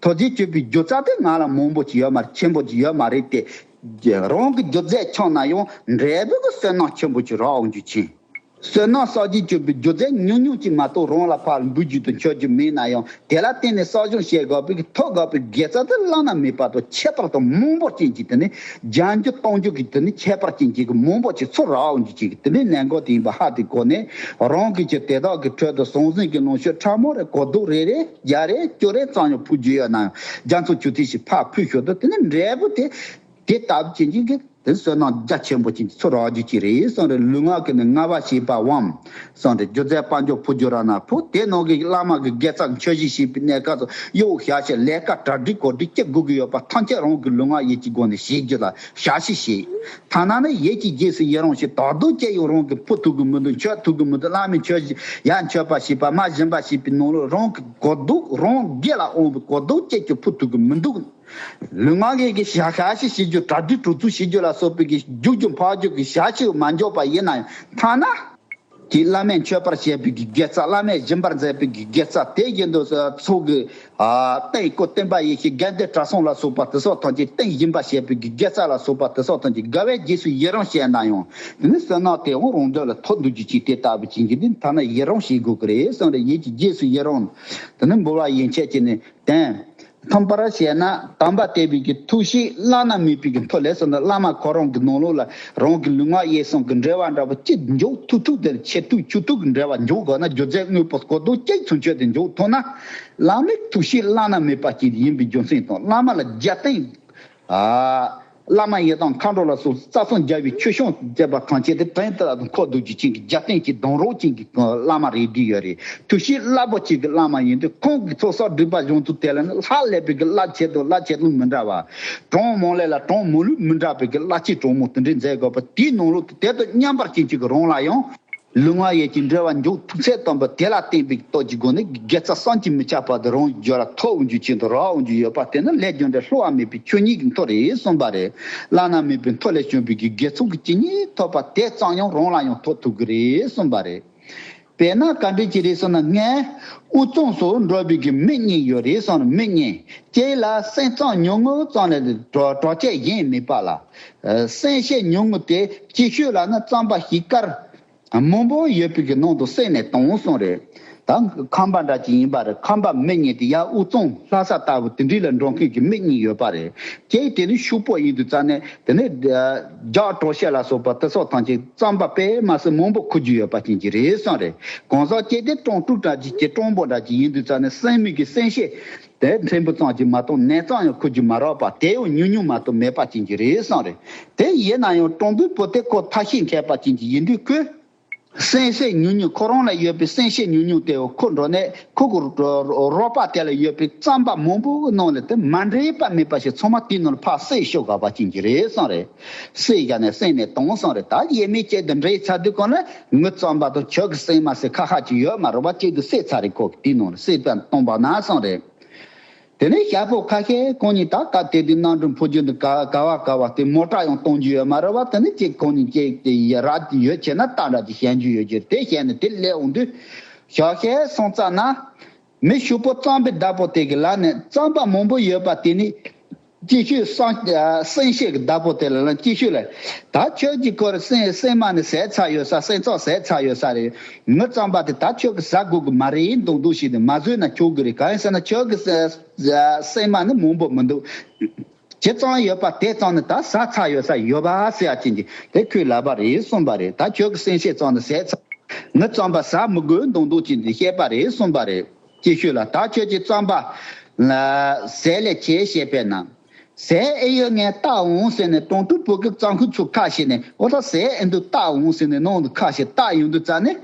ཐོབ་རྒྱུ་བྱེད་པའི་རྒྱུ་རྩ་དེ་ང་ལ་མང་པོ་ཅིག་ཡོད་མ་རེད། ཆེན་པོ་ཅིག་ཡོད་མ་རེད་དེ། རང་གི་རྒྱུ་རྫས་ཆུང་ན་ཡང་འབྲས་བུ་གི་བསོད་ནམས་ཆེན་པོ་ཅིག་རག་འོང་རྒྱུ་ཅན། བསོད་ནམས་བསགས་རྒྱུ་གྱུར་པའི་རྒྱུ་རྫས་ཉུང་ཉུང་ཅིག་མ་གཏོགས་རང་ལ་ཕར་འབུལ་རྒྱུ་དང་མཆོད་རྒྱུ་མེད་ན་ཡང་དེ་ལ་བརྟེན་ནས་བསགས་སྦྱོང་བྱེད་དགོས་པའི་ཐོབ་དགོས་པའི་དགེ་རྩ་དེ་བླ་ན་མེད་པ་དང་ཁྱད་པར་དུ་མང་པོ་ཅན་གྱི་དེ་ནི་རྒྱ་འགྱུར་གཏོང་རྒྱུ་གི་དེ་ནི་ཁྱད་པར་ཅན་གྱི་གི་མང་པོ་ཅིག་ཚུར་རག་འོང་རྒྱུ་ཅན་གྱི་དེ་ནི་གནད་འགག་དེ་ཡིན་པ་ཧ་དེ་གོ་ནས་རང་གི་ཆོས་དེ་དག་གི་ཁྲོད་དུ་ཟང་ཟིང་གི་ལོངས་སྤྱོད་ཕྲ་མོ་རེ་གོ་རྟོགས་རེ་རེ་བརྒྱ་རེ་བཅུ་རེ་ཙམ་ཡང་ཕུལ་རྒྱུ་ཡོད་ན་ཡང་རྒྱ་མཚོ་ཆུ་ཐིགས་ཤིག་ཕར་ཕུལ་ཞོར་དུ་དེ་ནི་འབྲས་བུ་དེ། དེ་ལྟ་བུ་ཅན་གྱི་གི་དེ་བསོད་ནམས་རྒྱ་ཆེན་པོ་ཅན་གྱི་ཚུར་རག་རྒྱུ་ཅིག་རེད་གསུངས་རེད། ལུས་ངག་གི་ནི་ལྔ་པ་བྱས་པའམ་གསུངས་རེད། རྒྱུ་རྫས་དཔལ་འབྱོར་ཕུལ་རྒྱུ་རག་ན་ཕུལ། དེ་ནང་གི་བླ་མ་གི་དགེ་རྩ་མཆོད་གཞི་བྱེད་པའི་གནས་སྐབས་སུ་གཡོག་ཞབས་ཕྱི་ལས་ཀ་གྲ་སྒྲིག་གོ་སྒྲིག་ཅི་དགོས་ཀྱི་ཡོད་པ་ཐམས་ཅད་རང་གི་ལུས་ངག་ཡིད་ཀྱི་སྒོ་ནས་བྱེད་རྒྱུ་ལ་ཞབས་ཕྱི་བྱེད། ཐ་ན་ནི་ཡིད་ཀྱི་རྗེས་སུ་ཡི་རང་བྱེད། ད་དུང་ཅི་ཡང་རང་གི་ཕུལ་ཐུབ་ཀྱི་མི་འདུག་མཆོད་ཐུབ་ཀྱི་མི་འདུག་བླ་མའི་མཆོད་གཞི་ཡར་མཆོད་པ་བྱེད་པ་མར་སྦྱིན་པ་བྱེད་པའི་ནང་ལོགས་རང་གི་གོ་རྟོགས་རང་སྒེར་ལ་འོང་བའི་གོ་རྟོགས་ཅི་ཀྱང་ཕུལ་ཐུབ་ཀྱི་མི་འདུག་ལུས་ངག་གི་གི་ཞབས་ཞབས་ཕྱི་བྱེད་རྒྱུ་གྲ་སྒྲིག་གྲོས་ཚོགས་བྱེད་རྒྱུ་ལ་སོགས་པའི་གི་རྒྱུག་རྒྱུ་འཕགས་རྒྱུ་གི་ཞབས་ཕྱི་མ་འཇོག་པ་ཡིན་ན་ཡང་ཐ་ན། གི་བླ་མས་མཆོད་པར་བྱེད་པའི་གི་དགེ་རྩ་བླ་མས་སྦྱིན་པར་མཛད་པའི་གི་དགེ་རྩ་དེ་བཞིན་དུ་ཚོགས་ཀྱི་ཨ་རྟེན་སྐུ་བསྟན་པ་ཡེ་ཤེས་དགའ་ལྡན་གྲྭ་ཚང་ལ་སོགས་པ་དེ་སོགས་ཐམས་ཅད་རྟེན་སྦྱིན་པ་བྱེད་པའི་གི་དགེ་རྩ་ལ་སོགས་པ་དེ་སོགས་ཐམས་ཅད་དགའ་བའི་རྗེས་སུ་ཡི་རང་བྱས་ན་ཡང་དེ་ནི་བསོད་ནམས་དེ་འོང་རང་འདོད་ལ་ཐོབ་འདུག་རྒྱུ་ཅིག་དེ་ལྟ་བུ་ཅན་གྱི་དེ་ཐ་ན་ཡི་རང་བྱེད་དགོས་ཀྱི་རེད་གསུངས་རེད། ཡིད་ཀྱི་རྗེས་སུ་ཡི་རང་དེ་ནི་འབུལ་བ་ཡན་ཆད་ཀྱི་ནི། དང་། ཐོག་མར་བཤད་ན་དམ་པ་བསྟེན་པའི་གི་ཐུགས་བཞེད་བླ་ན་མེད་པའི་གི་མཐུ་ལས་སོ་ན་བླ་མ་ཁོ་རང་གི་ནང་ལོགས་ལ་རང་གི་ལུས་ངག་ཡིད་གསུམ་གི་འབྲེལ་བ་འདྲ་པོ་ཅི་འཇོག་ཐུབ་ཐུབ་དེར་ཆེ་ཐུབ་ཆུ་ཐུབ་གི་འབྲེལ་བ་འཇོག་དགོས་ན་རྒྱུ་རྫས་དངོས་པོ་གོ་རྟོགས་ཅི་ཚུན་ཆད་དེ་འཇོག་ཐུབ་ན་བླ་མའི་ཐུགས་བཞེད་བླ་ན་མེད་པ་ཅིག་ཡིན་པའི་རྒྱུ་མཚན་དང་བླ་མ་ལ་རྒྱབ་རྟེན། ཨ། བླ་མ་ཡི་དམ་མཁའ་འགྲོ་ལ་སོགས་རྩ་གསུམ་རྒྱལ་བའི་ཆོས་སྐྱོང་བཅས་པ་ཐམས་ཅད་དེ་དོན་དེ་ལ་འཁོར་འདུག་རྒྱུ་ཅན་གྱི་རྒྱབ་རྟེན་གྱི་གདུང་རོགས་ཅན་གྱི་བླ་མ་རེད་བསྡད་ཡོད་རེད། ཐུགས་བཞེད་རླབས་པོ་ཆེ་གི་བླ་མ་ཡིན་དུས་ཁོང་གི་ཚོགས་བསགས་སྒྲིབ་པ་སྦྱོང་ཚུལ་དེ་ལ་ནི་ལྷག་ལས་པའི་གི་རླབས་ཆེ་དང་རླབས་ཆེ་ལུགས་མི་འདྲ་བ། གྲངས་མང་ལས་ལ་གྲངས་མང་ལུགས་མི་འདྲ་བའི་གི་རླབས་ཆེ་གྲངས་མང་དེ་འདྲའི་མཛད་དགོས་པ་དེའི་ནང་ལོགས་དེ་དང་མཉམ་པར་ཅན་གཅིག་གི་རང་ལ་ཡང་། ལུས་ངག་ཡིད་ཀྱི་འབྲེལ་བ་མཇུག་ཐུག་ཚད་ལྟ་བུ་དེ་ལ་བརྟེན་པའི་སྟོབས་ཀྱི་སྒོ་ནས་དགེ་རྩ་བསམ་གྱིས་མི་ཁྱབ་པ་དེ་རང་རྒྱུད་ལ་ཐོབ་འོང་རྒྱུ་ཆེད་དུ་རག་འོང་རྒྱུ་ཡོད་པ་དེ་ནི་ལས་རྒྱུ་འབྲས་བསླུ་བ་མེད་པའི་ཆོས་ཉིད་ཀྱི་མཐུ་རེད་གསུངས་པ་རེད། བླ་ན་མེད་པའི་མཐུ་ལས་བྱུང་བའི་དགེ་ཚོགས་ཀྱི་ཇི་སྙེད་ཐོབ་པ་དེ་ཙམ་ཡང་རང་ལ་ཡང་ཐོབ་ཐུབ་ཀྱི་རེད་གསུངས་པ་རེད། དཔེར་ན་ག་འདྲ་ཅིག་རེད་ཟེར་ན། སྔས་དབུས་གཙང་སོགས་འགྲོ་བའི་གི་མིག་གཉིས་ཡོད་རེད་གསུངས་ནས། མིག་གཉིས་ཅིག་ལ་སེམས་ཙམ་ཉུང་ངུ་ཙམ་ལས་གྲོགས་གྲོགས་ཆེ་གཞན་མེད་པ་ལ། ཨ་སེམས་ཤེས་ཉུང་ངུ་དེ་ཅིག་ཤོས་ལ་ནི་རྩོམ་པ་ཞིག་ཀར་མང་པོ་ཡོད་པའི་གི་ནང་དུ་བསྲེས་ནས་བཏང་གསུངས་རེད། ད་ཁམས་པ་འདྲ་ཅིག་ཡིན་པ་རེད། ཁམས་པ་མིག་གཉིས་དེ་ཡར་དབུས་གཙང་ལྷ་ས་ལྟ་བུ་དེ་འདྲ་ལ་འགྲོ་མཁན་གྱི་མིག་གཉིས་ཡོད་པ་རེད། ཁྱེད་དེ་ནི་ཕྱུག་པོ་ཡིན་དུས་ཙང་ནས་དེ་ནི་ཨ་རྒྱགས་གྲོགས་ཤེས་ལ་སོགས་པ་དེ་སོགས་ཐམས་ཅད་རྩོམ་པ་དཔེ་མ་སྲིད་མང་པོ་འཁུར་རྒྱུ་ཡོད་པ་ཅན་གྱི་རེད་གསུངས་རེད། གང་ཟག་ཁྱེད་དེ་སྤྲང་ཕྲུག་འདྲ་ཅིག་ཁྱེད་སྤྲང་པོ་འདྲ་ཅིག་ཡིན་དུས་ཙང་ནས་སེམས་མི་གི་སེམས་ཤེས་དེ་ཕྲན་བུ་ཙམ་ཅིག་མ་གཏོགས་ནས་ཙམ་ཡང་འཁུར་རྒྱུ་མ་རག་པ་དེ་ཡང་ཉུང་ཉུང་མ་གཏོགས་མེད་པ་ཅན་གྱི་རེད་གསུངས་རེད། དེ་ཡིན་ན་ཡང་སྤྲང་པོའི་བུ་དེ་ཁོ་ཐ་ཤལ་མཁས་པ་ཅན་གྱི་ཡིན་དུས་ཁོས། སེམས་ཤེས་ཉུང་ཉུང་། ཁོ་རང་ལ་ཡོད་པའི་སེམས་ཤེས་ཉུང་ཉུང་དེ་ཁོ་འགྲོ་ནས་ཁོ་གི་རོགས་པ་དེ་ལ་ཡོད་པའི་རྩོམ་པ་མང་པོའི་ནང་ལ་དེ་མ་འདྲེས་པ་མེད་པ་ཞིག་ཚང་མ་དེའི་ནང་ལ་ཕར་བསྲེས་ཤོག་ག་པ་ཅན་གྱི་རེད་གསུངས་རེད། བསྲེས་བཞག་ནས་བསྲེས་ནས་བཏང་གསུངས་རེད། ད་ཡེ་མི་ཅིག་ཏུ་འདྲེས་ཚར་དུས་གང་ལ་ངའི་རྩོམ་པ་དང་ཁྱོད་ཀྱི་སེམས་མ་ཟེར་ཁ་ཁ་ཅིག་ཡོད་མ་རེད་པ། ཅིག་ཏུ་བསྲེས་ཚར་རེད། ཁོ་གི་དེའི་ནང་ལ་བསྲེས་པ་བཏང་པ་ན་གསུངས་རེད། དེ་ནས་ཞག་པོ་ཁ་ཤས་གང་ཉིད་ད་སྐབས་དེ་དུས་གནམ་གྲུ་འཕུར་རྒྱུ་འདི་ག་ག་བ་ག་བ་དེ་མོ་ཊ་ཡང་གཏོང་རྒྱུ་ཡོད་མ་རེད་བ། དེ་ནས་ཅིག་གང་ཉིད་ཅིག་དེ་ཡ་ར་དེ་ཡོད་བྱས་ན་ཏག་འདྲ་ཅིག་བཤད་རྒྱུ་ཡོད་རྒྱུ་དེ་བཤད་ནས་དེ་སླེབས་འོང་དུས། ཞག་ཤས་སོང་ཙ་ན། མི་ཕྱུག་པོ་རྩོམ་པའི་བདག་པོ་དེ་གི་ལག་ནས་རྩོམ་པ་མང་པོ་ཡོད་པ་དེ་ནི། ཅིག་ཤོས་སེམས་སེམས་ཤེས་ཀྱི་བདག་པོ་དེ་ལ་ལ་ཅིག་ཤོས་ལ། ད་ཁྱོད་ཀྱིས་ཁོ་ར་སེམས་སེམས་མ་ནས་ཟས་ཚར་ཡོད་ས། སེམས་ཚོགས་ཟས་ཚར་ཡོད་ས་རེད། ངའི་རྩོམ་པ་དེ་ད་ཁྱོད་ཀྱིས་ཟ་དགོས་ཀྱི་མ་རེད་འདུག་འདུག་ཞིག་ནས་མ་བཟོས་ན་ཁྱོད་ཀྱི་རེད། གང་ཡིན་ཟེར་ན་ཁྱོད་ཀྱི་སེམས་སེམས་མ་ནི་མང་པོ་མི་འདུག་ཇི་ཙམ་ཡོད་པ་དེ་ཙམ་ནི་ད་ཟ་ཚར་ཡོད་ས་ཡོད་པ་ཟེར་ཡ་ཅན་གྱི་དེ་ཁོས་ལབ་པ་རེད་གསུངས་པ་རེད། ད་ཁྱོད་ཀྱི་སེམས་ཤེས་ཙམ་ནི་ཟས་ཚར། ངའི་རྩོམ་པ་ཟ་མི་དགོས་འདུག་འདུག་ཅིག་འདི་བཤད་པ་རེད་གསུངས་པ་རེད། ཅིག་ཤོས་ལ་ད་ཁྱོད་ཀྱི་རྩོམ་པ་ལ་ཟས་ལས་ཆེ་བཤད་པས་ན། ཟས་ཨེ་ཡོད་ངས་བལྟ་འོང་ཟེར་ནས་སྤྲང་ཕྲུག་བུ་གི་རྩོམ་ཁུ་ཚུར་ཁ་ཕྱེ་ནས། འོ་ད་ཟས་ཨེ་འདུག་བལྟ་འོང་ཟེར་ནས་ནང་དུ་ཁ་ཕྱེ་བལྟ་ཡོང་དུས་ཙ་ནས།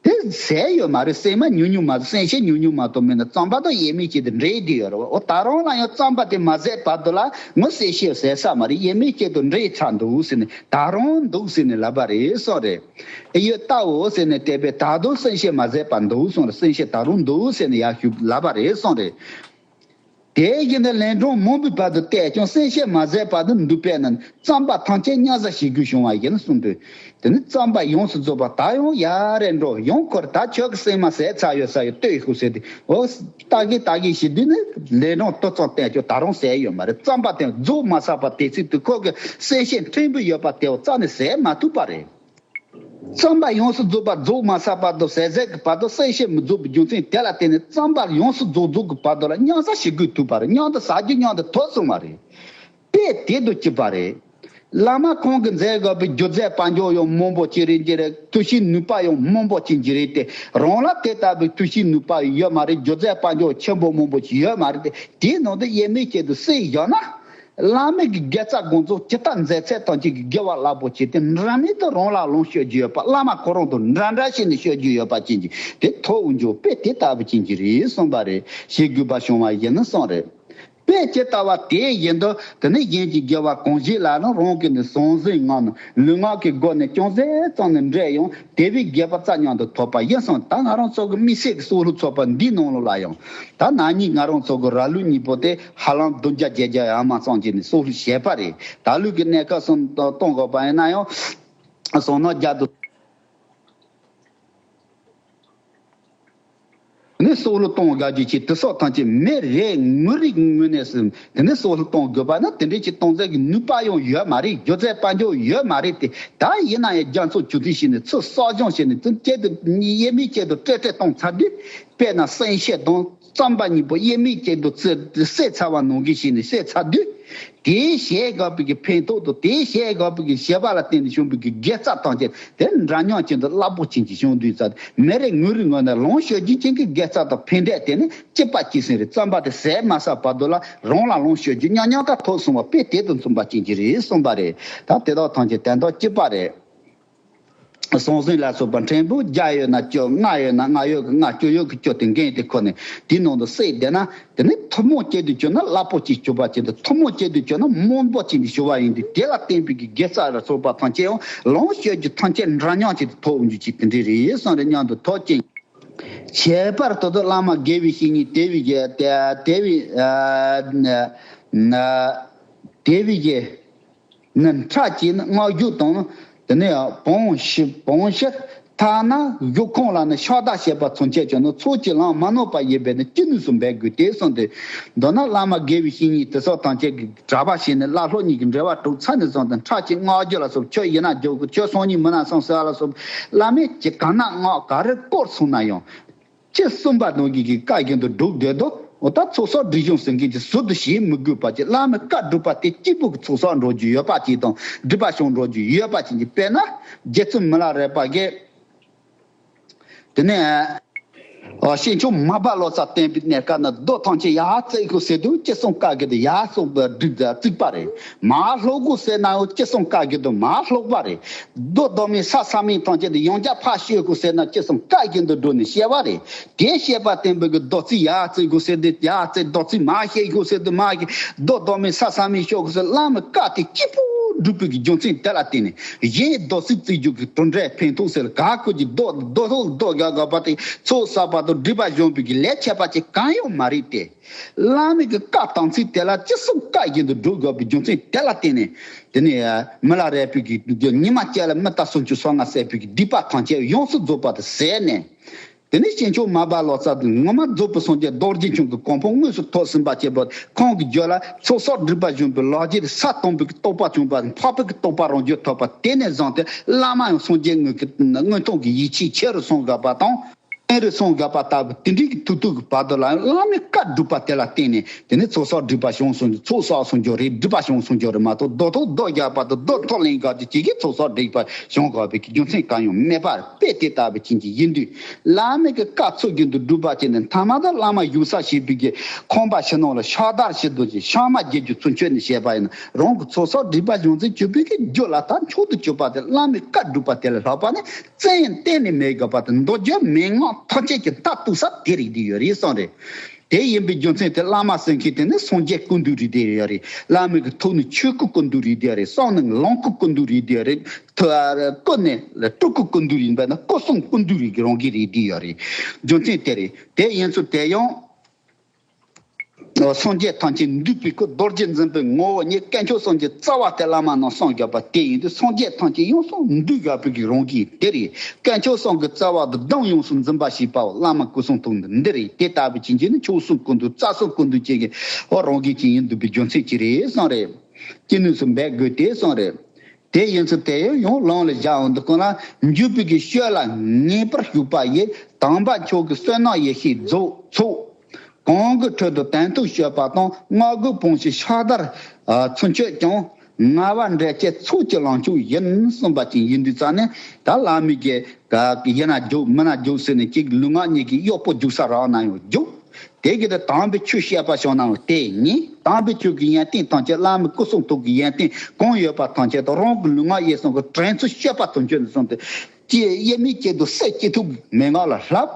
དེ་ཟས་ཡོད་མ་རེད། སེམས་མ་ཉུང་ཉུང་མ་གཏོགས། སེམས་ཤེས་ཉུང་ཉུང་མ་གཏོགས་མེད་ན། རྩོམ་པ་དང་ཡེ་མི་ཅིག་དེ་འདྲེས་བསྡད་ཡོད་རེད་བ། འོ་ད་རུང་ལ་ཡང་རྩོམ་པ་དེ་མ་ཟད་བར་དུ་ལ་ངོ་ཟས་ཤེས་ཟས་ས་མ་རེད། ཡེ་མི་ཅིག་དང་འདྲེས་ཚར་འདུག་ཟེར་ནས། ད་རུང་འདུག་ཟེར་ནས་ལབ་པ་རེད་གསུངས་རེད། ཨེ་ཡོད་བལྟའོ་ཟེར་ནས་བལྟས་པས་ད་དུང་སེམས་ཤེས་མ་ཟད་པར་འདུག་གསུངས་རེད། སེམས་ཤེས་ད་རུང་འདུག་ཟེར་ནས་ཡར་ཞུ་ལབ་པ་རེད་གསུངས་རེད། དེ་བཞིན་དུ་ལན་གྲངས་མང་པོའི་བར་དུ་བལྟས་ཀྱང་སེམས་ཤེས་མ་ཟད་པར་དུ་འདུག་པས་ན། རྩོམ་པ་ཐམས་ཅད་མཉམ་བཞག་ཞིག་དགོས་བྱུང་བ་ཡིན་གསུངས་དུས། དེ་ནི་རྩོམ་པ་ཡོངས་སུ་རྫོགས་པ་ད་ཡང་ཡར་རེ་འགྲོ། ཡང་ཁོ་ར་ད་ཁྱོད་ཀྱི་སེམས་མ་ཟད་ཚར་ཡོད་ས་ཡོད་ལྟོས་ཤོག་ཟེར་ཏེ། འོ་ལྟ་གི་ལྟ་གི་ཞིག་དུས་ནི་ལན་གྲངས་ཏོག་ཙམ་བལྟས་ཀྱང་ད་རུང་ཟས་ཡོད་མ་རེད། རྩོམ་པ་དེ་རྫོགས་མ་ཚར་བ་དེ་ཚོའི་དུས་ཁོ་གི་སེམས་ཤེས་ཕྲན་བུ་ཡོད་པ་དེ་འོ་རྩ་ནས་ཟས་མ་ཐུབ་པ་རེད། རྩོམ་པ་ཡོངས་སུ་རྫོགས་པ་རྫོགས་མ་ཚར་བར་དུ་ཟས་ཟད་ཀྱི་བར་དུ་སེམས་ཤེས་མི་རྫོགས་པའི་རྒྱུ་མཚན་དེ་ལ་བརྟེན་ནས་རྩོམ་པ་ཡོངས་སུ་རྫོགས་རྫོགས་ཀྱི་བར་དུ་ལ་མཉམ་བཞག་ཞིག་དགོས་ཐུག་པ་རེད། མཉམ་དུ་ཟ་རྒྱུ་མཉམ་དུ་ཐོབ་སོང་བ་རེད། དཔེ་དེ་དང་གཅིག་པ་རེད། བླ་མ་ཁོང་གིས་མཛད་དགོས་པའི་སྒྱུ་རྩལ་དཔལ་འབྱོར་ཡང་མང་པོ་ཅིག་རེད་ཀྱི་རེད། ཐུགས་བཞེད་ནུས་པ་ཡང་མང་པོ་ཅིག་གི་རེད་དེ། རང་ལ་དེ་ལྟ་བུའི་ཐུགས་བཞེད་ནུས་པ་ཡོད་མ་རེད། སྒྱུ་རྩལ་དཔལ་འབྱོར་ཆེན་པོ་མང་པོ་ཅིག་ཡོད་མ་རེད་དེ། དེའི་ནང་དུ་དབྱེར་མེད་ཅན་དུ་བསྲེས་བཞག་ན། བླ་མའི་གི་དགེ་རྩ་དགོངས་རྫོགས་ཇི་ལྟར་མཛད་ཚད་ཐམས་ཅད་ཀྱི་དགེ་བ་རླབས་པོ་ཆེ་དེ་འདྲ་མིན་དུ་རང་ལ་ལོངས་སྤྱོད་རྒྱུ་ཡོད་པ། བླ་མ་ཁོ་རང་དང་འདྲ་འདྲ་བྱས་ནས་སྤྱོད་རྒྱུ་ཡོད་པ་ཅན་གྱི་དེ་ཐོབ་འོང་རྒྱུ་དཔེ་དེ་ལྟ་བུ་ཅན་གྱི་རེད་གསུངས་པ་རེད། ཞེས་དགོས་པ་བྱུང་བ་ཡིན་ན་གསུངས་རེད། དཔེ་ཇི་ལྟ་བ་དེ་བཞིན་དུ་དེ་ནི་གཞན་གྱི་དགེ་བ་གང་བཞེས་ལ་ནི་རང་གི་ནི་ཟང་ཟིང་ངང་ནས་ལུས་ངག་གི་སྒོ་ནས་ཅུང་ཟད་ཙམ་ནི་འདྲེས་ཡང་དེ་བས་དགེ་བ་རྩ་མཉམ་དུ་ཐོབ་པ་ཡིན་གསུངས། ད་ང་རང་ཚོ་གི་དམིགས་བསལ་གྱི་སྲོག་ལུས་ཚོགས་པ་འདིའི་ནང་ལོགས་ལ་ཡང་ད་ན་ནིང་ང་རང་ཚོ་གི་ར་ལུག་གཉིས་པོ་དེ་ཧ་ལམ་བདུན་བརྒྱ་བརྒྱད་བརྒྱ་ཡར་མར་ཙམ་གྱིས་ནི་སྲོག་ལུས་བཞེས་པ་རེད། ད་ལུག་གི་གནས་སྐབས་སུ་གཏོང་དགོས་པ་ཡིན་ན་ཡང་ཟང་ཟིང་རྒྱ་དུ། ནི་སྲོག་ལུས་གཏོང་དགའ་རྒྱུ་ཆེ་དེ་སོགས་ཐམས་ཅད་མི་རེ་ངོ་རེ་ངོས་ནས་སུ་དེ་ནི་སྲོག་ལུས་གཏོང་དགོས་པ་ན་དེ་འདྲའི་ཅིག་གཏོང་ཚད་ཀྱི་ནུས་པ་ཡང་ཡོད་མ་རེད། སྒྱུ་རྩལ་དཔལ་འབྱོར་ཡོད་མ་རེད་དེ། ད་ཡིན་ན་ཡང་རྒྱ་མཚོ་ཆུ་ཐིགས་ཤིག་ནས་ཚུར་གསོ་སྦྱོང་བྱས་ནས་ཚུར་སྐྱེ་དུ་དབྱེར་མེད་སྐྱེ་དུ་སྤྲད་སྤྲད་གཏོང་ཚར་དུས་དཔེར་ན་སེམས་ཤེས་དང་རྩོམ་པ་གཉིས་པོ་དབྱེར་མེད་སྐྱེ་དུ་བསྲེས་ཚར་བ་ནང་བཞིན་བྱས་ནས་བསྲེས་ཚར་དུས། དེའི་བཞེས་དགོས་པའི་གི་ཕན་ཐོགས་དང་དེའི་བཞེས་དགོས་པའི་གི་བཞེས་པ་ལ་བརྟེན་ནས་བྱུང་བའི་གི་དགེ་རྩ་ཐམས་ཅད་དེ་འདྲ་མཉམ་ཅན་དུ་རླབས་པོ་ཆེན་གྱི་བྱུང་དུས་ཙང་མི་རེ་ངོ་རེ་ངོས་ནས་ལོངས་སྤྱོད་རྒྱུ་ཅན་གྱི་དགེ་རྩ་དང་ཕན་འབྲས་དེ་ནི་གཅིག་པ་གཅིག་སེམས་རེད། རྩོམ་པ་དེ་ཟད་མ་ཟ་བར་དུ་ལ་རང་ལ་ལོངས་སྤྱོད་རྒྱུ་མཉམ་མཉམ་ཀ་ཐོབ་སོང་བ་དཔེ་དེ་དང་མཚུངས་པ་ཅན་གྱི་རེད་གསུངས་པ་རེད། ད་དེ་དག་ཐམས་ཅད་དོན་དག་གཅིག་པ་རེད། ཟང་ཟིང་ལ་སོགས་པ་ཕྲན་བུ་བརྒྱ་ཡོད་ན་བཅུ། ལྔ་ཡོད་ན་ལྔ། ཡོད་ཀྱི་ལྔ། བཅུ་ཡོད་ཀྱི་བཅུ་དེ་འགན་དེ་ཁུར་ནས་དེའི་ནང་དུ་བསྲེས་བསྡད་ན། དེ་ནས་ཐུན་མོང་སྤྱི་དུ་གྱུར་ན་རླབས་པོ་ཆེའི་སྤྱོད་པ་ཅན་དང་། ཐུན་མོང་སྤྱི་དུ་གྱུར་ན་རྨོངས་པ་ཅན་གྱི་སྤྱོད་པ་ཡིན་དུས། དེ་ལ་བརྟེན་པའི་གི་དགེ་རྩ་ལ་སོགས་པ་ཐམས་ཅད་ཡང་ལོངས་སྤྱོད་རྒྱུ་ཐམས་ཅད་འདྲ་མཉམ་ཅིག་ཏུ་ཐོབ་འོང་རྒྱུ་ཅིག་དེ་འདྲ་རེད་བསམ་རེ་སྙམ་དུ་ཐོག་ཅིང་། ཁྱད་པར་དུ་དུ་བླ་མ་དགེ་བའི་བཤེས་གཉེན་དེ་བས་ཀྱི་དེ་དེ་བས་ཨ་ན་དེ་བས་ཀྱི་ནི་ཁྲག་གཅིག་ནི་སྔགས་རྒྱུད་དང་། དེ་ནས་བོང་ཤི་བོང་ཤི་ཐ་ན་བཞུགས་ཁོང་ལ་ནི་ཕྱག་བདར་བྱེད་པ་ཚུན་ཆད་ཀྱང་ནི་ཚོགས་ཀྱི་ལམ་མ་ནོར་བར་ཡིན་པས་ནི་ཅི་ནུས་སུ་འབད་དགོས་ཏེ་གསུངས་ཏེ། མདོར་ན་བླ་མ་དགེ་བའི་བཤེས་གཉེན་དེ་སོགས་ཐམས་ཅད་ཀྱིས་གྲྭ་པ་བྱས་ནས་བླ་སློབ་གཉིས་ཀྱི་འབྲེལ་བ་གྲུབ་ཚར་ནས་བཟུང་སྟེ། ཁྲག་གཅིག་སྔགས་རྒྱུད་ལ་སོགས། ཆོས་ཡིན་ན་རྒྱུད་ཀྱི་ཆོས་སང་ཉིན་མི་ན་སང་ཟེར་བ་ལ་སོགས། བླ་མས་ཅི་གང་ན་སྔགས་ག་རེ་བསྐུར་སོང་ན་ཡང་། ཅི་གསུངས་པ་ནང་བཞིན་གྱི་བཀའ་བཞིན་དུ་སྒྲུབ་བསྡད་དོ། འོ་ད་ཚོགས་བསགས་སྒྲིབ་སྦྱོང་ཟེར་མཁན་གྱི་ཟུར་དུ་བྱེད་མི་དགོས་པ་ཅིག་བླ་མའི་བཀའ་སྒྲུབ་པ་དེ་གཅིག་པུ་གི་ཚོགས་བསགས་འགྲོ་རྒྱུ་ཡོད་པ་ཅིག་དང་། སྒྲིབ་པ་སྦྱོང་འགྲོ་རྒྱུ་ཡོད་པ་ཅིག་གི། དཔེར་ན། རྗེ་བཙུན་མི་ལ་རས་པ་གིས། དེ་ནས། ཨ་ཤིང་ཆུ་མར་པ་ལོ་ཙཱ་བསྟེན་པའི་གནས་སྐབས་ན། རྡོ་ཐམས་ཅད་ཡར་བརྩིགས་དགོས་ཟེར་དུས། ཅི་གསུང་བཀའ་བརྒྱུད་དུ་ཡར་སོགས་པ་སྒྲིག་བརྩིགས་པ་རེད། མར་སློག་དགོས་ཟེར་ནའང་ཅི་གསུང་བཀའ་བརྒྱུད་དུ་མར་སློག་པ་རེད། རྡོ་རྡོ་མིན་ས་ས་མིན་ཐམས་ཅད་དུ་ཡང་བསྐྱར་ཕར་བཤུ་དགོས་ཟེར་ན་ཅི་གསུང་བཀའ་བཞིན་དུ་སྒྲུབ་ནས་བཤུ་བ་རེད། དེ་བཤུ་བ་བསྟན་པའི་གི་རྡོ་རྩིག་ཡར་བརྩིགས་དགོས་ཟེར་དུས་ཡར་བརྩིགས། རྡོ་རྩིག་མར་བཤུ་དགོས་ཟེར་དུས་མར་བཤུ། རྡོ་རྡོ་མིན་ས་ས་མིན་བཤུ་དགོས་ཟེར། བླ་མའི་བཀའ་དེ་གཅིག་པུ་སྒྲུབ་པའི་གི་རྒྱུ་མཚན་དེ་ལ་བརྟེན་ནས། གཞན་རྡོ་རྩིག་བརྩིགས་རྒྱུ་གི་གྲུབ་འབྲས་ཕན་ཐོགས་ཟེར་ག་ཀོ་གི་རྡོ་རྡོ་ཐོག་རྡོ་རྒྱག་དགོས་པ་དེ། ཚོགས་བསགས་པ་དང་སྒྲིབ་པ་སྦྱོང་བའི་གི་ལས་ཁྱད་པར་ཅན་གང་ཡང་མ་རེད་དེ། བླ་མའི་གི་བཀའ་དམ་ཚིག་དེ་ལ་ཅི་གསུང་བཀའ་བཞིན་དུ་སྒྲུབ་དགོས་པའི་རྒྱུ་མཚན་དེ་ལ་བརྟེན་ནས། དེ་ནས་མི་ལ་རས་པའི་གི་ཉི་མ་གཅིག་ལ་མི་རྟ་སུམ་ཅུ་སོ་ལྔ་བསད་པའི་གི་སྡིག་པ་ཐམས་ཅད་ཡོངས་སུ་རྫོགས་པ་དེ་ཟད་ནས། དེ་ནས་ཤིང་ཆུ་མར་པ་ལོ་ཙཱ་དེ་ངོ་མ་རྫོགས་པའི་སངས་རྒྱས་རྡོ་རྗེ་འཆང་གི་གོ་འཕང་དངོས་སུ་ཐོབ་ཟིན་པ་བྱས་པ། ཁོང་གི་རྒྱུད་ལ་ཚོགས་བསགས་སྒྲིབ་པ་སྦྱོང་བའི་ལག་རྗེས་ས་དང་པོའི་གི་རྟོགས་པ་བྱུང་བ། འཕགས་པའི་གི་རྟོགས་པ་རང་རྒྱུད་ཐོབ་པ། དེ་ནས་བཟུང་སྟེ་བླ་མ་ཡང་སངས་རྒྱས་དངོས་ཀྱི་མངོན་མཐོང་གི་ཡེ་ཤེས་ཆེ་རུ་སོང་དགོས་པ་དང་། བརྟན་རུ་སོང་དགོས་པ་ལྟ་བུ་དེ་འདྲའི་གི་ཐུག་ཐུག་གི་བར་དུ་ལ་བླ་མའི་བཀའ་སྒྲུབ་པ་དེ་ལ་བརྟེན་ནས། དེ་ནས་ཚོགས་བསགས་སྒྲིབ་པ་སྦྱོང་སོང་རྒྱུ། ཚོགས་བསགས་སོང་རྒྱུ་རེད། སྒྲིབ་པ་སྦྱོང་སོང་རྒྱུ་རེད་མ་གཏོགས། རྡོ་ཐོག་རྡོ་རྒྱག་པ་དང་རྡོ་ཐོག་ལེན་དགོས་རྒྱུ་ཅིག་གིས་ཚོགས་བསགས་སྒྲིབ་པ་སྦྱོང་དགོས་པའི་གི་རྒྱུ་མཚན་གང་ཡང་མེད་པར། དཔེ་དེ་ལྟ་བུ་ཅན་གྱི་ཡིན་དུས། བླ་མའི་གི་བཀའ་ཚུལ་བཞིན་དུ་སྒྲུབ་པ་བྱས་ནས། མཐའ་མ་དུ་བླ་མ་བཞུགས་ས་བྱེད་པའི་གི་ཁང་པ་ཕྱི་ནང་ལ་ཕྱག་བདར་བྱེད་དུ་ཅིག་ཕྱག་མ་རྒྱག་རྒྱུ་ཚུན་ཆད་ནས་བཤད་པ་ཡིན་ན། རང་གི་ཚོགས་བསགས་སྒྲིབ་པ་སྦྱོང་ཚུལ་སྤྱོད་པའི་གི་རྒྱུ་ལ་ད་མཆོག་ཏུ་གྱུར་པ་དེ་བླ་མའི་བཀའ་སྒྲུབ་པ་དེ་ལས་ལྷག་པ་ནི་བཙན་གཏན་ནས་མེད་དགོས་པ་དང་། མདོ་རྒྱུད་མན་ངག་ཐམས་ཅད་ཀྱི་མཐར་གཏུགས་ས་དེ་རེད་དེ་ཡོད་རེད་གསུངས་རེད། དེ་ཡིན་པའི་རྒྱུ་མཚན་དེ། བླ་མ་ཟེར་མཁན་དེ་ནི་སངས་རྒྱས་སྐུ་མདུན་རེད་དེ་ཡོད་རེད། བླ་མའི་གི་ཐུགས་ནི་ཆོས་སྐུ་སྐུ་མདུན་རེད་དེ་ཡོད་རེད། བསམ་ནི་ལོངས་སྐུ་སྐུ་མདུན་རེད་དེ་ཡོད་རེད། ཐུ་ཨ་སྐུ་ནི་སྤྲུལ་སྐུ་སྐུ་མདུན་ཡིན་པས་ན་སྐུ་གསུམ་སྐུ་མདུན་རེད་གི་རང་གི་རེད་དེ་ཡོད་རེད། རྒྱུ་མཚན་དེ་རེད། དེ་ཡིན་ཚུལ་དེ་ཡང་། སངས་རྒྱས་ཐམས་ཅད་འདུས་པའི་སྐུ། རྡོ་རྗེ་འཛིན་པའི་ངོ་བོ་ཉིད། དཀོན་མཆོག་གསུམ་གྱི་རྩ་བ་དེ་བླ་མ་རྣམས་གསུངས་བཞག་པ་དེ་ཡིན་དུས། སངས་རྒྱས་ཐམས་ཅད་ཡོངས་སུ་འདུས་བཞག་པའི་གི་རང་བཞིན་དེ་རེད། དཀོན་མཆོག་གསུམ་གྱི་རྩ་བ་དང་གདུང་ཡོངས་སུ་འཛིན་པ་ཞེས་པའོ། བླ་མ་སྐུ་གསུང་ཐུགས་འདི་འདི་རེད། དེ་ལྟ་བུ་ཅན་གྱི་ནི་མཆོག་གསུམ་སྐུ་མདུན། རྩ་གསུམ་སྐུ་མདུན་ཅན་གྱི་འོ་རང་བཞིན་ཅན་ཡིན་འདུག་པའི་རྒྱུ་མཚན་ཅི་རེད་གསུངས་རེད། ཅི་ནུས་སུ་འབད་དགོས་ཏེ་གསུངས་རེད། དེ་ཡིན་ཚུལ་དེ་ཡང་ལུང་ལ་བཞག་འོང་དུ་ཀུན་ལ་འཇུག་པའི་གི་ཤོད་ལ་ངེས་པར་ཞུགས་པ་ཡི། དམ་པ་མཆོག་གི་བསོད་ནམས་ཡེ་ཤེས་རྫོགས་ཚོགས། གང་གི་ཁྲོད་དུ་དོན་མཐུན་སྤྱོད་པ་དང་། སྔགས་ཀྱི་བང་ཞིན་ཕྱག་བདར་ཚུན་ཆད་ཀྱང་། ངལ་བ་འབྲས་སྐྱེད་ཚོགས་ཀྱི་ལམ་མཆོག་ཡིན་གསུངས་པ་ཅན་ཡིན་དུས་ཙང་ནས། ད་བླ་མའི་གི་ཡིན་ན་རྒྱུག་མིན་ན་རྒྱུག་ཟེར་ནས་ཅིག་ལུས་ངག་གཉིས་ཀྱི་གཡོག་པོ་རྒྱུག་ས་རག་ན་ཡང་རྒྱུག་དེ་གི་དེ་དམ་པའི་ཆོས་བཤད་པ་བྱུང་ན་ཡང་དེ་ཉན། དམ་པའི་ཆོས་ཀྱི་ཡོན་ཏན་ཐམས་ཅད། བླ་མའི་སྐུ་གསུང་ཐུགས་ཀྱི་ཡོན་ཏན་གང་ཡོད་པ་ཐམས་ཅད་དང་། རང་གི་ལུས་ངག་ཡིད་གསུམ་གྱི་དྲན་ཚུལ་སྤྱོད་པ་དོན་སྤྱོད་ནས་བཟུང་སྟེ། ཅི་དབྱེར་མེད་གཅིག་ཏུ་སྲིད་ཅི་ཐུབ་མན་ངག་ལ་བསླབ།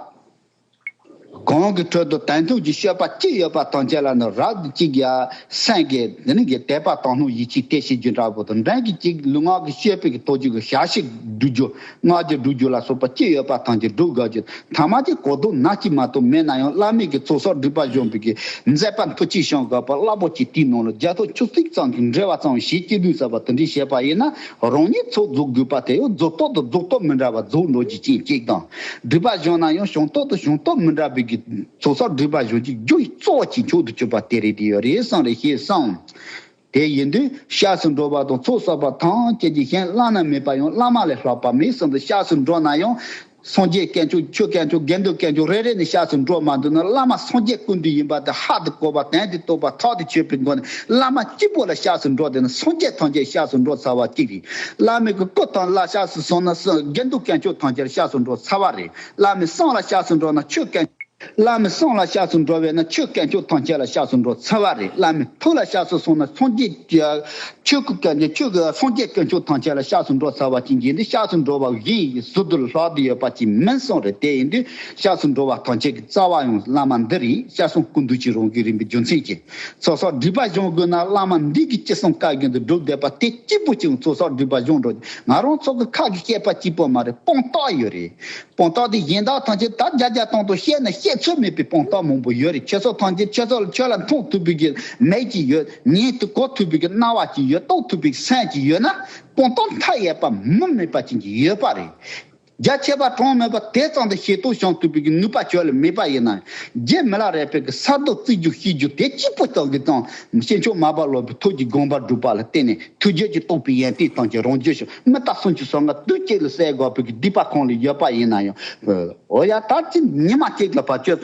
གང་གི་ཁྲོད་དུ་དོན་མཐུན་གྱི་སྤྱོད་པ་ཅི་ཡོད་པ་ཐམས་ཅད་ལ་ནི། རབ་ཏུ་གཅིག་ཡ་སེམས་ཀྱི་འདི་ནི་གི་དད་པ་དག་སྣང་ཡིད་ཆེས་དེ་བྱེད་རྒྱུ་འདྲ་པོ་དང་། འབྲིང་གི་གཅིག་ལུས་ངག་གི་སྤྱོད་པའི་གི་ཐོག་གཅིག་གི་བྱ་བྱེད་སྒྲུབ་རྒྱུ། སྔགས་ཀྱི་སྒྲུབ་རྒྱུ་ལ་སོགས་པ་ཅི་ཡོད་པ་ཐམས་ཅད་སྒྲུབ་དགོས་ཀྱི། ཐ་མ་གཅིག་གོ་ལྡོག་ན་གཅིག་མ་གཏོགས་མེད་ན་ཡང་། བླ་མའི་གི་ཚོགས་བསགས་སྒྲིབ་པ་སྦྱོང་བའི་གི་མཛད་པ་མཐུ་ཆེན་བྱུང་དགོས་པ་རླབས་པོ་ཆེ། དེའི་ནང་ལ་རྒྱ་ཐོག་ཆུ་ཚོད་ཙམ་གྱི་འབྲེལ་བ་ཙམ་ཞིག་སྐྱེ་ལུས་ཟེར་བ་དེ་འདྲའི་བཤད་པ་ཡིན་ན། རང་ཉིད་ཚོགས་རྫོགས་དགོས་པ་དེ་ཡང་རྫོགས་ཐོག་ཏུ་རྫོགས་ཐོག་མི་འདྲ་བ་རྫོགས་འགྲོ་རྒྱུ་ཅན་གཅིག་དང་། སྒྲིབ་པ་སྦྱོང་ན་ཡང་བྱང་ཐོག་ཏུ་བྱང་ཐོག་མི་འདྲ་བའི་གི་ཚོགས་བསགས་སྒྲིབ་པ་སྦྱོང་རྒྱུའི་རྒྱུ་ཡི་གཙོ་བོ་ཅན་མཆོག་ཏུ་གྱུར་པ་དེ་རེད་དེ་ཡོད་རེད་གསུངས་རེད། ཞེས་གསུངས། དེ་ཡིན་དུས་སྐྱབས་སུ་འགྲོ་བ་དང་ཚོགས་བསགས་པ་ཐམས་ཅད་ཀྱི་གཞན་བླ་ན་མེད་པ་ཡང་བླ་མ་ལས་ལྷག་པ་མེད་གསུངས་ཏེ། སྐྱབས་སུ་འགྲོ་ན་ཡང་སངས་རྒྱས་དཀོན་མཆོག་ཆོས་དཀོན་མཆོག་དགེ་འདུན་དཀོན་མཆོག་རེ་རེ་ནས་སྐྱབས་སུ་འགྲོ་མ་འདུག་ན། བླ་མ་སངས་རྒྱས་སྐུ་མདུན་ཡིན་པ་དེ་ཧ་ཏུ་གོ་བ་དོན་དུ་རྟོགས་པ་ཐག་ཏུ་ཆོད་པའི་སྒོ་ནས་བླ་མ་གཅིག་པོ་ལ་སྐྱབས་སུ་འགྲོ་བསྡད་ན། སངས་རྒྱས་ཐམས་ཅད་སྐྱབས་སུ་འགྲོ་ཚར་བ་གཅིག་རེད། བླ་མའི་གི་སྐུ་ཐམས་ལ་སྐྱབས་སུ་སོང་ན་དགེ་འདུན་དཀོན་མཆོག་ཐམས་ཅད་ལ་སྐྱབས་སུ་འགྲོ་ཚར་བ་རེད། བླ་མའི་གསུང་ལ་སྐྱབས་སུ་འགྲོ་ན་ཆོས་དཀོན། བླ་མའི་གསུང་ལ་སྐྱབས་སུ་འགྲོ་བས་ན་ཆོས་དཀོན་མཆོག་ཐམས་ཅད་ལ་སྐྱབས་སུ་འགྲོ་ཚར་བ་རེད། བླ་མའི་ཐུགས་ལ་སྐྱབས་སུ་སོང་ན་སངས་རྒྱས་ཀྱི་ཆོས་ཀྱི་དཀོན་མཆོག་ཆོས་ཀྱི་སངས་རྒྱས་དཀོན་མཆོག་ཐམས་ཅད་ལ་སྐྱབས་སུ་འགྲོ་ཚར་བ་ཅན་གྱིས་འདི་སྐྱབས་སུ་འགྲོ་བ་གཞན་ཡི་ཟུར་དུ་ལྷག་བསྡད་ཡོད་པ་ཅིག་མིན་གསུངས་རེད། དེ་ཡིན་དུས་སྐྱབས་སུ་འགྲོ་བ་ཐམས་ཅད་ཀྱི་རྩ་བ་ཡང་བླ་མ་འདི་རེད། སྐྱབས་སོང་ཀུན་འདུས་ཀྱི་རང་བཞིན་རིག་པའི་རྒྱུ་མཚན་གྱིས། ཚོགས་བསགས་སྒྲིབ་པ་སྦྱོང་དགོས་ན་བླ་མ་འདི་གི་ཅི་གསུང་བཀའ་བཞིན་དུ་སྒྲུབ་བསྡད་པ་དེ་གཅིག་པུ་ཅིག་ཚོགས་བསགས་སྒྲིབ་པ་སྦྱོང་འགྲོ། ང་རང་ཚོ་གི་ཁ་གི་བཤད་པ་གཅིག་པོ་མ་རེད། དཔང་རྟགས་ཡོད་རེད། དཔང་རྟགས་དེ་གཞན་དག་ཐམས་ཅད་ད་བརྒྱ་བརྒྱ་སྟོང་སྟོང་བཤད་ན་བཤད་ཚོད་མེད་པའི་དཔང་རྟགས་མང་པོ་ཡོད་རེད། ཁྱེད་ཚོ་ཐམས་ཅད་ཁྱེད་ཚོ་ལ་ཁྱོད་ལ་མཐོང་ཐུབ་པའི་གི་མིག་ཅིག་ཡོད། ཉན་དུ་གོ་ཐུབ་པའི་གི་རྣ་བ་ཅིག་ཡོད། རྟོགས་ཐུབ་པའི་གི་སེམས་ཅིག་ཡོད་ན་དཔང་རྟགས་མཐའ་ཡས་པ་མུ་མེད་པ་ཅན་གྱི་ཡོད་པ་རེད། རྒྱ་ཆེ་བ་གྲངས་མེད་པ་དེ་ཙམ་དུ་ཤེས་རྟོགས་བྱུང་ཐུབ་པའི་གི་ནུས་པ་ཁྱོད་ལ་མེད་པ་ཡིན་ན། རྗེ་མི་ལ་རས་པའི་གི་ས་རྡོ་བརྩིགས་རྒྱུ་ཤེས་རྒྱུ་དེ་གཅིག་པུ་ཙམ་གྱི་ཙམ་ཤེས་མཆོག་མར་པ་སློབ་པའི་ཐུགས་ཀྱི་དགོངས་པ་སྒྲུབ་པ་ལ་བརྟེན་ནས་ཐུགས་རྗེ་ཀྱི་རྟོགས་པའི་ཡོན་ཏན་ཐམས་ཅད་རང་རྒྱུད་ཤོག་མི་རྟག་སུན་གྱི་སོ་ལྔ་དུས་གཅིག་ལ་གསལ་དགོས་པའི་གི་སྡིག་པ་ཁོང་ལ་ཡོད་པ་ཡིན་ན་ཡང་། འོ་ཡ་ད་ཅི་ཉི་མ་གཅིག་ལ་ཕར་ཁྱོད་